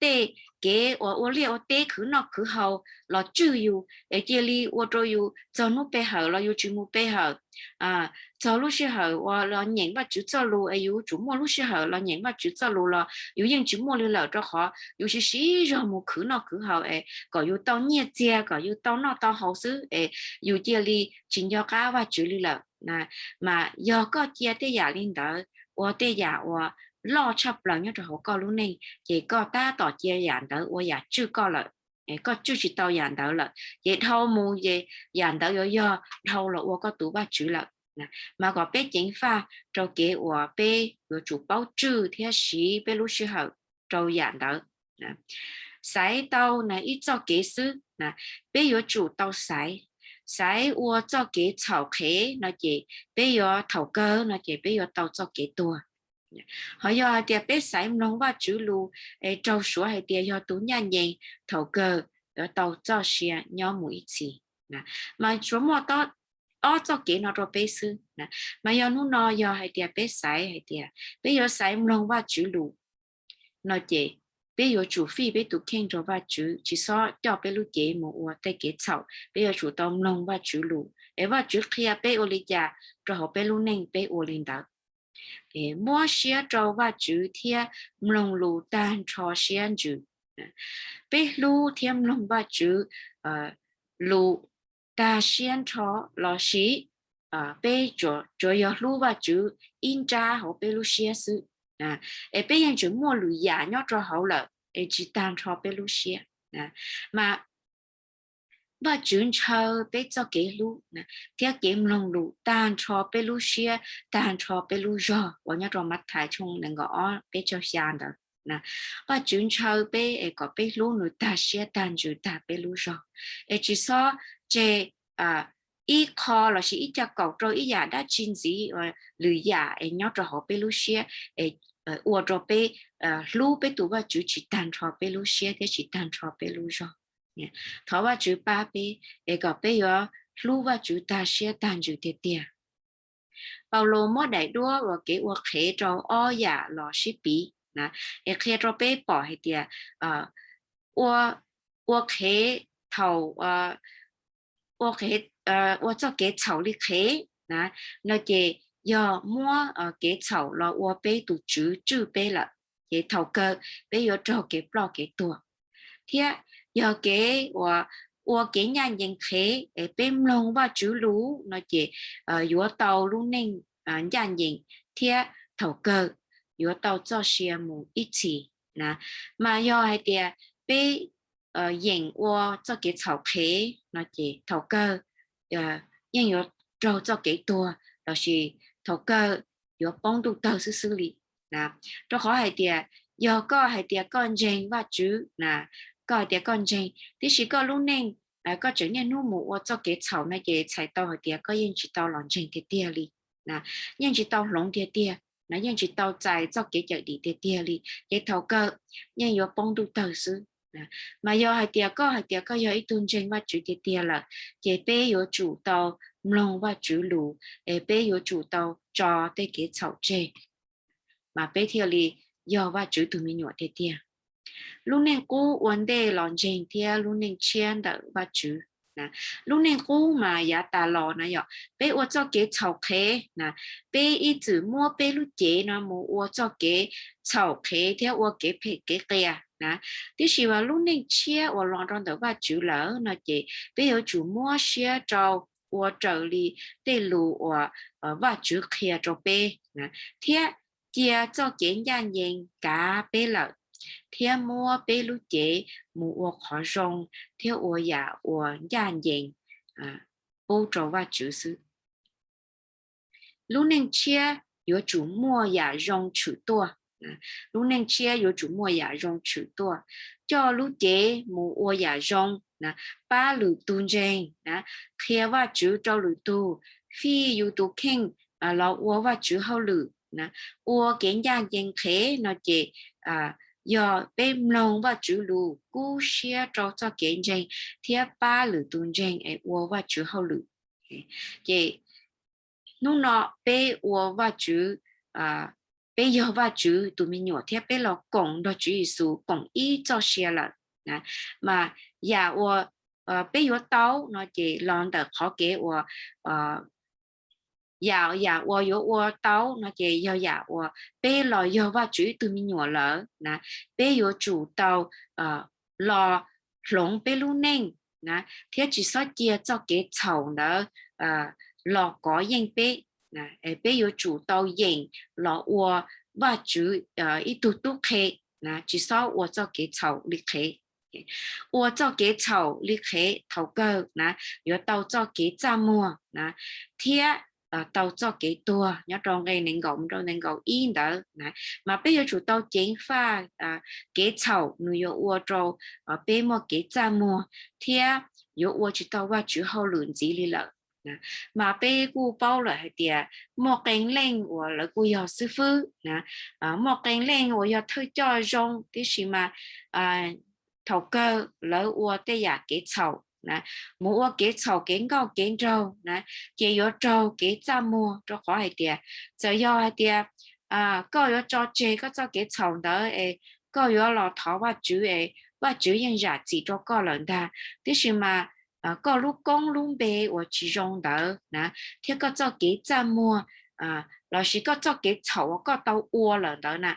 tej kev uas ua liaj ua teb khwv noj khwv haus los tswj yus es cia li ua rau yus txog hnub pe hawm los yus tsis mus pe hawm, txog lub sij hawm uas los nyeem Vajtswv txoj lus es yus tsum muaj lub sij hawm los nyeem Vajtswv txoj lus los yus yeej tsis muaj li lawm rau qhov yus siv siv zog mus khwv noj khwv haus es kom yus tau nyiaj txiag kom yus tau noj tau haus xwb es yus cia li tsis nco qab Vajtswv li lawm. Mas yog koj cia tej yam li ntawd ua tej yam uas loj tshaj plaws nyob rau hauv koj lub neej ces koj tab tom cia yam ntawd ua yam tswj koj lawm, koj tswj tsis tau yam ntawd lawm ces dhau mus ces yam ntawd yuav yog dhau los ua koj tus vaj tswv lawm. Mas kom peb ceev faj rau kev uas peb yuav tsum paub tswj thiab siv peb lub sij hawm rau yam ntawd. Xaiv tau na ib txoj kev xwb, peb yuav tsum tau xaiv. Xaiv ua txoj kev txhaum qhev no ces peb yuav thaum kawg no ces peb yuav tau txoj kev tuag. Ho yog hais tias peb xaiv mloog Vajtswv lus es raug suav hais tias yog tus ncaj ncees, thaum kawg yuav tau txoj sia nyob mus ib txhis. Mas tsuas muaj ob txoj kev no rau peb xwb. Mas yog hnub no yog hais tias peb xaiv hais tias peb yuav xaiv mloog Vajtswv lus no ces peb yuav tsum fij peb tus kheej rau Vajtswv, tsis txhob coj peb lub cev mus ua tej kev txhaum. Peb yuav tsum tau mloog Vajtswv lus es Vajtswv qhia peb ua li cas rau hauv peb lub neej peb ua li ntawd. Muab siab rau Vajtswv thiab mloog lus tag nrho siab ntsws. Peb hlub thiab mloog Vajtswv lus tag siab nrho lossis peb tsuas yog hlub Vajtswv ib nrab hauv peb lub siab xwb es peb yeej tseem muaj lwm yam nyob rau hauv lawm es tsis tag nrho peb lub siab. Mas Vajtswv ntshaw peb txoj kev hlub thiab kev mloog lus tag nrho peb lub siab, tag nrho peb lub zog uas nyob rau Mathais tshooj nees nkaum ob peb caug xya ntawd. Vajtswv ntshaw peb es kom peb hlub nws tag siab tag ntsws tag peb lub zog, es tsis txhob tseg ib qho lossis ib caj kaum rau ib yam dab tsi ntxiv, lwm yam es nyob rau hauv peb lub siab es ua rau peb hlub peb tus Vajtswv tsis tag nrho peb lub siab thiab tsis tag nrho peb lub zog. Thov Vajtswv pab peb es kom peb yuav hlub Vajtswv tag siab tag ntsws tiag tiag. Paulus muab daim duab uas kev ua qhev rau ob yam los sib piv es qhia rau peb pom hais tias ua ua qhev thaum, ua qhev, ua txoj kev txhaum li qhev na, no ces yog muab kev txhaum los ua peb tus tswv tswj peb lawm, ces thaum kawg peb yuav raug kev ploj kev tuag. Thiab yog kev uas ua kev ncaj ncees qhev es peb mloog Vajtswv lus no ces yuav tau lub neej ncaj ncees thiab thaum kawg yuav tau txoj sia mus ib txhis na. Mas yog hais tias peb yeem ua txoj kev txhaum qhev no ces thaum kawg yeej yuav raug txoj kev tuag lossis thaum kawg yuav poob ntuj tawg xwb xwb li na. Rau qhov hais tias yog koj hais tias koj ntseeg Vajtswv na, koj hais tias koj ntseeg tiam sis koj lub neej koj tseem niaj hnub mus ua txoj kev txhaum no ces txhais tau hais tias koj yeej tsis tau los ntseeg tiag tiag li, yeej tsis tau hloov tiag tiag, yeej tsis tau txais txoj kev cawm dim tiag tiag li, ces thaum kawg yeej yuav poob ntuj tawg xwb. Mas yog hais tias koj hais tias koj yog ib tug ntseeg Vajtswv tiag tiag lawm, ces peb yuav tsum tau mloog Vajtswv lus, es peb yuav tsum tau tso tej kev txhaum tseg, mas peb thiaj li yog Vajtswv tus me nyuam tiag tiag. Lub neej qub ua ntej los ntseeg thiab lub neej tshiab ntawm Vajtswv. Lub neej qub mas yav tas los na yog peb ua txoj kev txhaum qhev na, peb ib txwm muab peb lub cev no mus ua txoj kev txhaum qhev thiab ua kev phem kev qias na. Tiam sis mas lub neej tshiab uas los rau ntawm Vajtswv lawm no ces peb yuav tsum muab siab rau ua raws li tej lus uas Vajtswv qhia rau peb thiab cia txoj kev ncaj ncees kav peb lawm, thiab muab peb lub cev mus ua qhov zoo thiab ua yam uas ncaj ncees pub rau Vajtswv xwb. Lub neej tshiab yuav tsum muaj yam zoo tshwm tuaj. Lub neej tshiab yuav tsum muaj yam zoo tshwm tuaj. Coj lub cev mus ua yam zoo, pab lwm tus ntseeg, qhia Vajtswv rau lwm tus, fij yus tus kheej los ua Vajtswv hauj lwm, ua kev ncaj ncees qhev no ces yog peb mloog Vajtswv lus, kub siab rau txoj kev ntseeg thiab pab lwm tus ntseeg es ua Vajtswv hauj lwm. Ces hnub no peb ua Vajtswv, peb yog Vajtswv tus me nyuam thiab peb los koom nrog Tswv Yexus koom ib txoj sia lawm, mas yam uas peb yuav tau no ces los ntawm qhov kev uas yam, yam uas yuav ua tau no ces yog yam uas peb los yog Vajtswv ib tug me nyuam lawm na, peb yuav tsum tau los hloov peb lub neej na, thiab tsis txhob cia txoj kev txhaum ntawd los kov yeej peb. Peb yuav tsum tau yeem los ua Vajtswv ib tug tub qhe, tsis txhob ua txoj kev txhaum li qhev. Ua txoj kev txhaum li qhev thaum kawg na yuav tau txoj kev txaj muag na, thiab tau txoj kev tuag nyob rau nqe nees nkaum mus rau nees nkaum ib ntawd na. Mas peb yuav tsum tau ceev faj kev txhaum nws yuav ua rau peb muaj kev txaj muag thiab yuav ua tsis tau Vajtswv hauj lwm ntxiv li lawm. Mas peb kuj paub lawm hais tias muaj qee leej uas lawv kuj yog xib fwb na, muaj qee leej uas yog thawj coj zoo, tiam sis mas thaum kawg lawv ua tej yam kev txhaum na, mus ua kev txhaum kev nkauj kev nraug na, ces yuav raug kev txaj muag, rau qhov hais tias txawm yog hais tias koj yuav tso tseg koj txoj kev txhaum ntawd es koj yuav los thov Vajtswv es Vajtswv yeej zam txim rau koj lawm ntag, tiam sis mas koj lub koob lub npe uas tsis zoo ntawd na, thiab koj txoj kev txaj muag lossis koj txoj kev txhaum uas koj tau ua lawm ntawd na,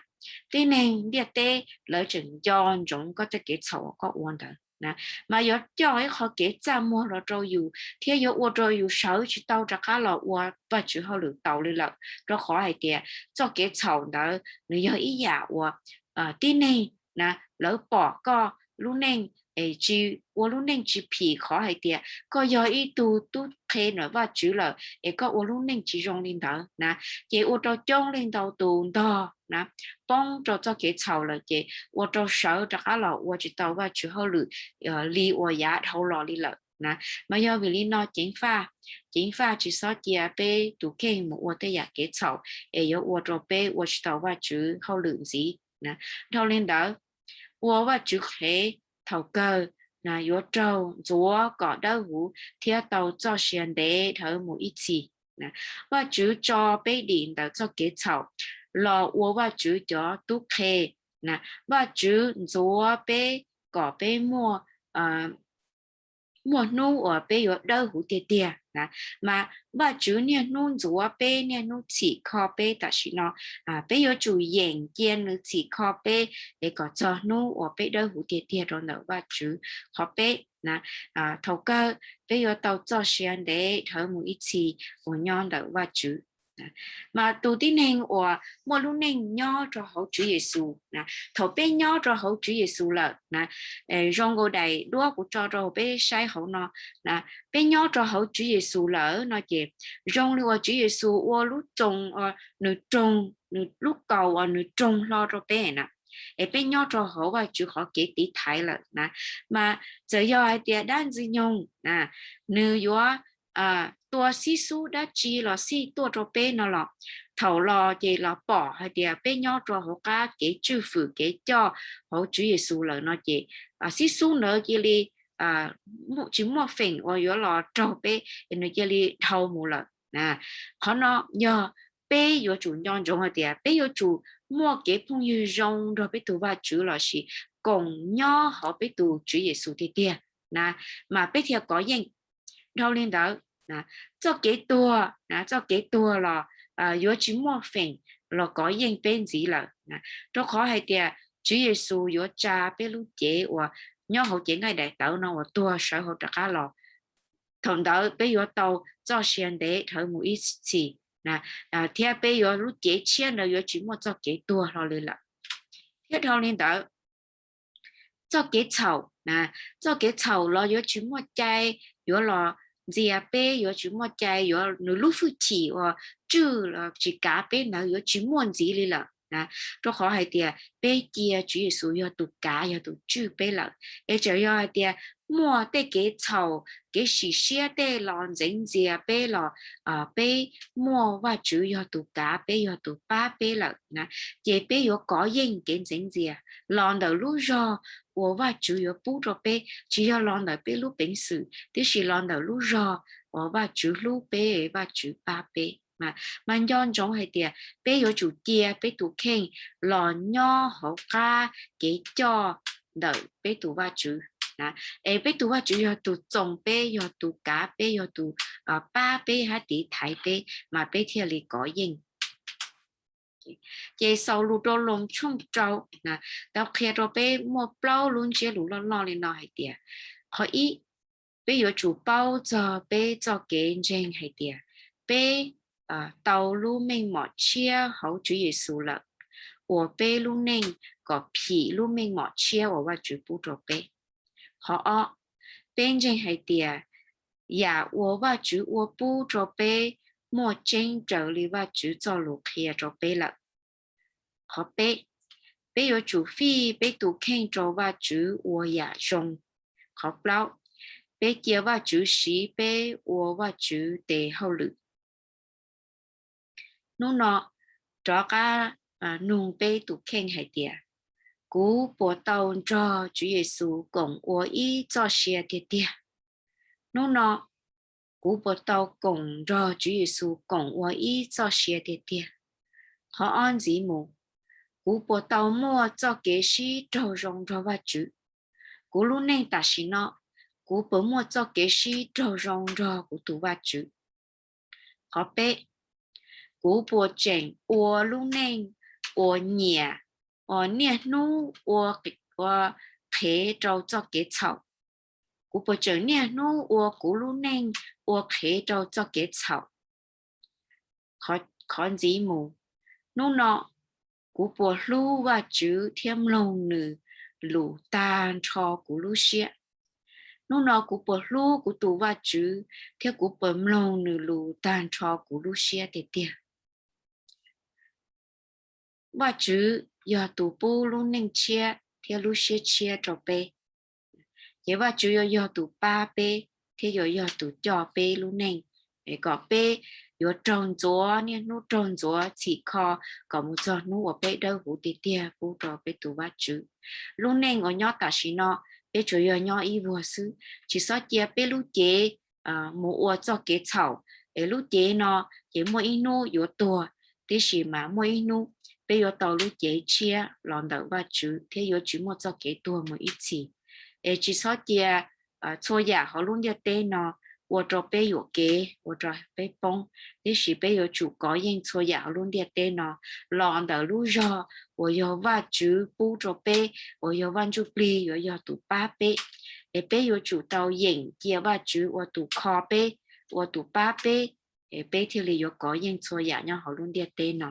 tib neeg ntiaj teb lawv tseem nco ntsoov koj txoj kev txhaum uas koj ua ntawd na, mas yuav coj ib qho kev txaj muag los rau yus thiab yuav ua rau yus sawv tsis tau rov qab los ua Vajtswv hauj lwm taus li lawm, rau qhov hais tias txoj kev txhaum ntawd nws yog ib yam uas tib neeg na lawv pom koj lub neej es tsis ua lub neej tsis phim qhov hais tias koj yog ib tug tub qhe ntawm Vajtswv lawm es koj ua lub neej tsis zoo li ntawd na, ces ua rau coob leej ntau tus ntog na, poob rau txoj kev txhaum lawm ces ua rau sawv rov qab los ua tsis tau Vajtswv hauj lwm li uas yav dhau los li lawm na. Mas yog vim li no ceev faj, ceev faj tsis txhob cia peb tus kheej mus ua tej yam kev txhaum es yuav ua rau peb ua tsis tau Vajtswv hauj lwm ntxiv. Dhau li ntawd, ua Vajtswv qhev thaum kawg yuav raug ntxuav kom dawb huv thiab tau txoj sia ntev dhawv mus ib txhis. Vajtswv tso peb dim ntawm txoj kev txhaum los ua Vajtswv cov tub qhe. Vajtswv ntxuav peb kom peb muaj muaj hnub uas peb yuav dawb huv tiag tiag na. Mas Vajtswv niaj hnub ntxuav peb, niaj hnub txhim kho peb tam sim no. Peb yuav tsum yeem cia nws txhim kho peb es kom txog hnub uas peb dawb huv tiag tiag rau ntawm Vajtswv. Qhov peb na, thaum kawg peb yuav tau txoj sia ntev dhawv mus ib txhis uas nyob ntawm Vajtswv. Mas tus tib neeg uas muaj lub neej nyob rau hauv Tswv Yexus na, thaum peb nyob rau hauv Tswv Yexus lawm na, zoo nkaus daim duab kuv tso rau peb saib hauv no na, peb nyob rau hauv Tswv Yexus lawm no ces zoo li uas Tswv Yexus ua lub txoos, nws roog, nws lub kaus uas nws roog hlo rau peb na, es peb nyob rau hauv Vajtswv qhov kev tiv thaiv lawm na. Mas txawm yog hais tias dab ntxwg nyoog na, nws yuav tua xib xub dab tsi los xij tuaj rau peb no los, thaum los ces los pom hais tias peb nyob rau hauv qab kev tswj fwm kev coj hauv Tswv Yexus lawm no ces xib xub ntawd cia li tsis muaj feem uas yuav los raug peb, nws cia li dhau mus lawm. Qhov no yog peb yuav tsum nco ntsoov hais tias peb yuav tsum muaj kev phooj ywg zoo nrog peb tus Vajtswv lossis koom nyob hauv peb tus Tswv Yexus tiag tiag na, mas peb thiaj kov yeej. Dhau li ntawd, txoj kev tuag, txoj kev tuag los yuav tsis muaj feem los kov yeej peb ntxiv lawm, rau qhov hais tias Tswv Yexus yuav tsa peb lub cev uas nyob hauv cev nqaij daim tawv no uas tuag sawv hauv rov qab los. Thaum ntawd peb yuav tau txoj sia ntev dhawv mus ib txhis, thiab peb yuav, lub cev tshiab ntawd yuav tsis muaj txoj kev tuag hlo li lawm. Thiab dhau li ntawd, txoj kev txhaum, txoj kev txhaum los yuav tsis muaj cai yuav los ntxias peb, yuav tsis muaj cai yuav, nws lub hwj chim uas tswj los tsis kav peb ntawd yuav tsis muaj ntxiv li lawm, rau qhov hais tias peb cia Tswv Yexus yog tus kav yog tus tswj peb lawm. Es txawm yog hais tias muaj tej kev txhaum kev sim siab tej los ntxeev ntxias peb los peb muaj Vajtswv yog tus kav peb yog tus pab peb lawm na, ces peb yuav kov yeej kev ntxeev ntxias los ntawm lub zog uas Vajtswv yuav pub rau peb, tsis yog los ntawm peb lub peev xwm tiam sis los ntawm lub zog uas Vajtswv hlub peb, Vajtswv pab peb. Mas nco ntsoov hais tias peb yuav tsum cia peb tus kheej los nyob hauv qab kev coj ntawm peb tus Vajtswv. Es peb tus Vajtswv yog tus txoos peb, yog tus kav peb, yog tus pab peb hab tiv thaiv peb mas peb thiaj li kov yeej. Ces Xaulus rau Loos tshooj rau tau qhia rau peb muaj plaub lub ntsiab lus loj loj li no hais tias, qhov ib, peb yuav tsum paub txog peb txoj kev ntseeg hais tias peb tau lub meej mom tshiab hauv Tswv Yexus lawm, ua peb lub neej kom phim lub meej mom tshiab uas Vajtswv pub rau peb. Qhov ob, peb ntseeg hais tias yam uas Vajtswv ua pub rau peb muaj tseeb raws li Vajtswv txoj lus qhia rau peb lawm. Qhov peb, peb yuav tsum fij peb tus kheej rau Vajtswv ua yam zoo. Qhov plaub, peb cia Vajtswv siv peb ua Vajtswv tes hauj lwm. Hnub no rov qab nug peb tus kheej hais tias, kuv puas tau nrog Tswv Yexus koom ua ib txoj sia tiag tiag? Hnub no kuv puas tau koom nrog Tswv Yexus koom ua ib txoj sia tiag tiag? Qhov ob ntxiv mus, kuv puas tau muaj txoj kev sib raug zoo nrog Vajtswv? Kuv lub neej tam sim no, kuv puas muaj txoj kev sib raug zoo nrog kuv tus Vajtswv? Qhov peb, kuv puas tseem ua lub neej uas nyiam, uas niaj hnub ua, ua qhev rau txoj kev txhaum? Kuv puas tseem niaj hnub ua kuv lub neej ua qhev rau txoj kev txhaum? Qhov ntxiv mus, hnub no kuv puas hlub Vajtswv thiab mloog nws lus tag nrho kuv lub siab? Hnub no kuv puas hlub kuv tus Vajtswv thiab kuv puas mloog nws lus tag nrho kuv lub siab tiag tiag? Vajtswv yog tus pub lub neej tshiab thiab lub siab tshiab rau peb. Ces Vajtswv yuav yog tus pab peb thiab yuav yog tus coj peb lub neej, kom peb yuav raug ntxuav, niaj hnub raug ntxuav txhim kho kom mus txog hnub uas peb dawb huv tiag tiag pub rau peb tus Vajtswv. Lub neej uas nyob tam sim no, peb tsuas yog nyob ib vuag xwb, tsis txhob cia peb lub cev mus ua txoj kev txhaum, es lub cev no ces muaj ib hnub yuav tuag, tiam sis mas muaj ib hnub peb yuav tau lub cev tshiab los ntawm Vajtswv thiab yuav tsis muaj txoj kev tuag mus ib txhis. Es tsis txhob cia txhua yam hauv lub ntiaj teb no ua rau peb yuam kev, ua rau peb poob, tiam sis peb yuav tsum kov yeej txhua yam hauv lub ntiaj teb no, los ntawm lub zog uas yog Vajtswv pub rau peb, uas yog Vaj Ntsujplig yuav yog tus pab peb. Es peb yuav tsum tau yeem cia Vajtswv ua tus kho peb, ua tus pab peb, es peb thiaj li yuav kov yeej txhua yam nyob hauv lub ntiaj teb no.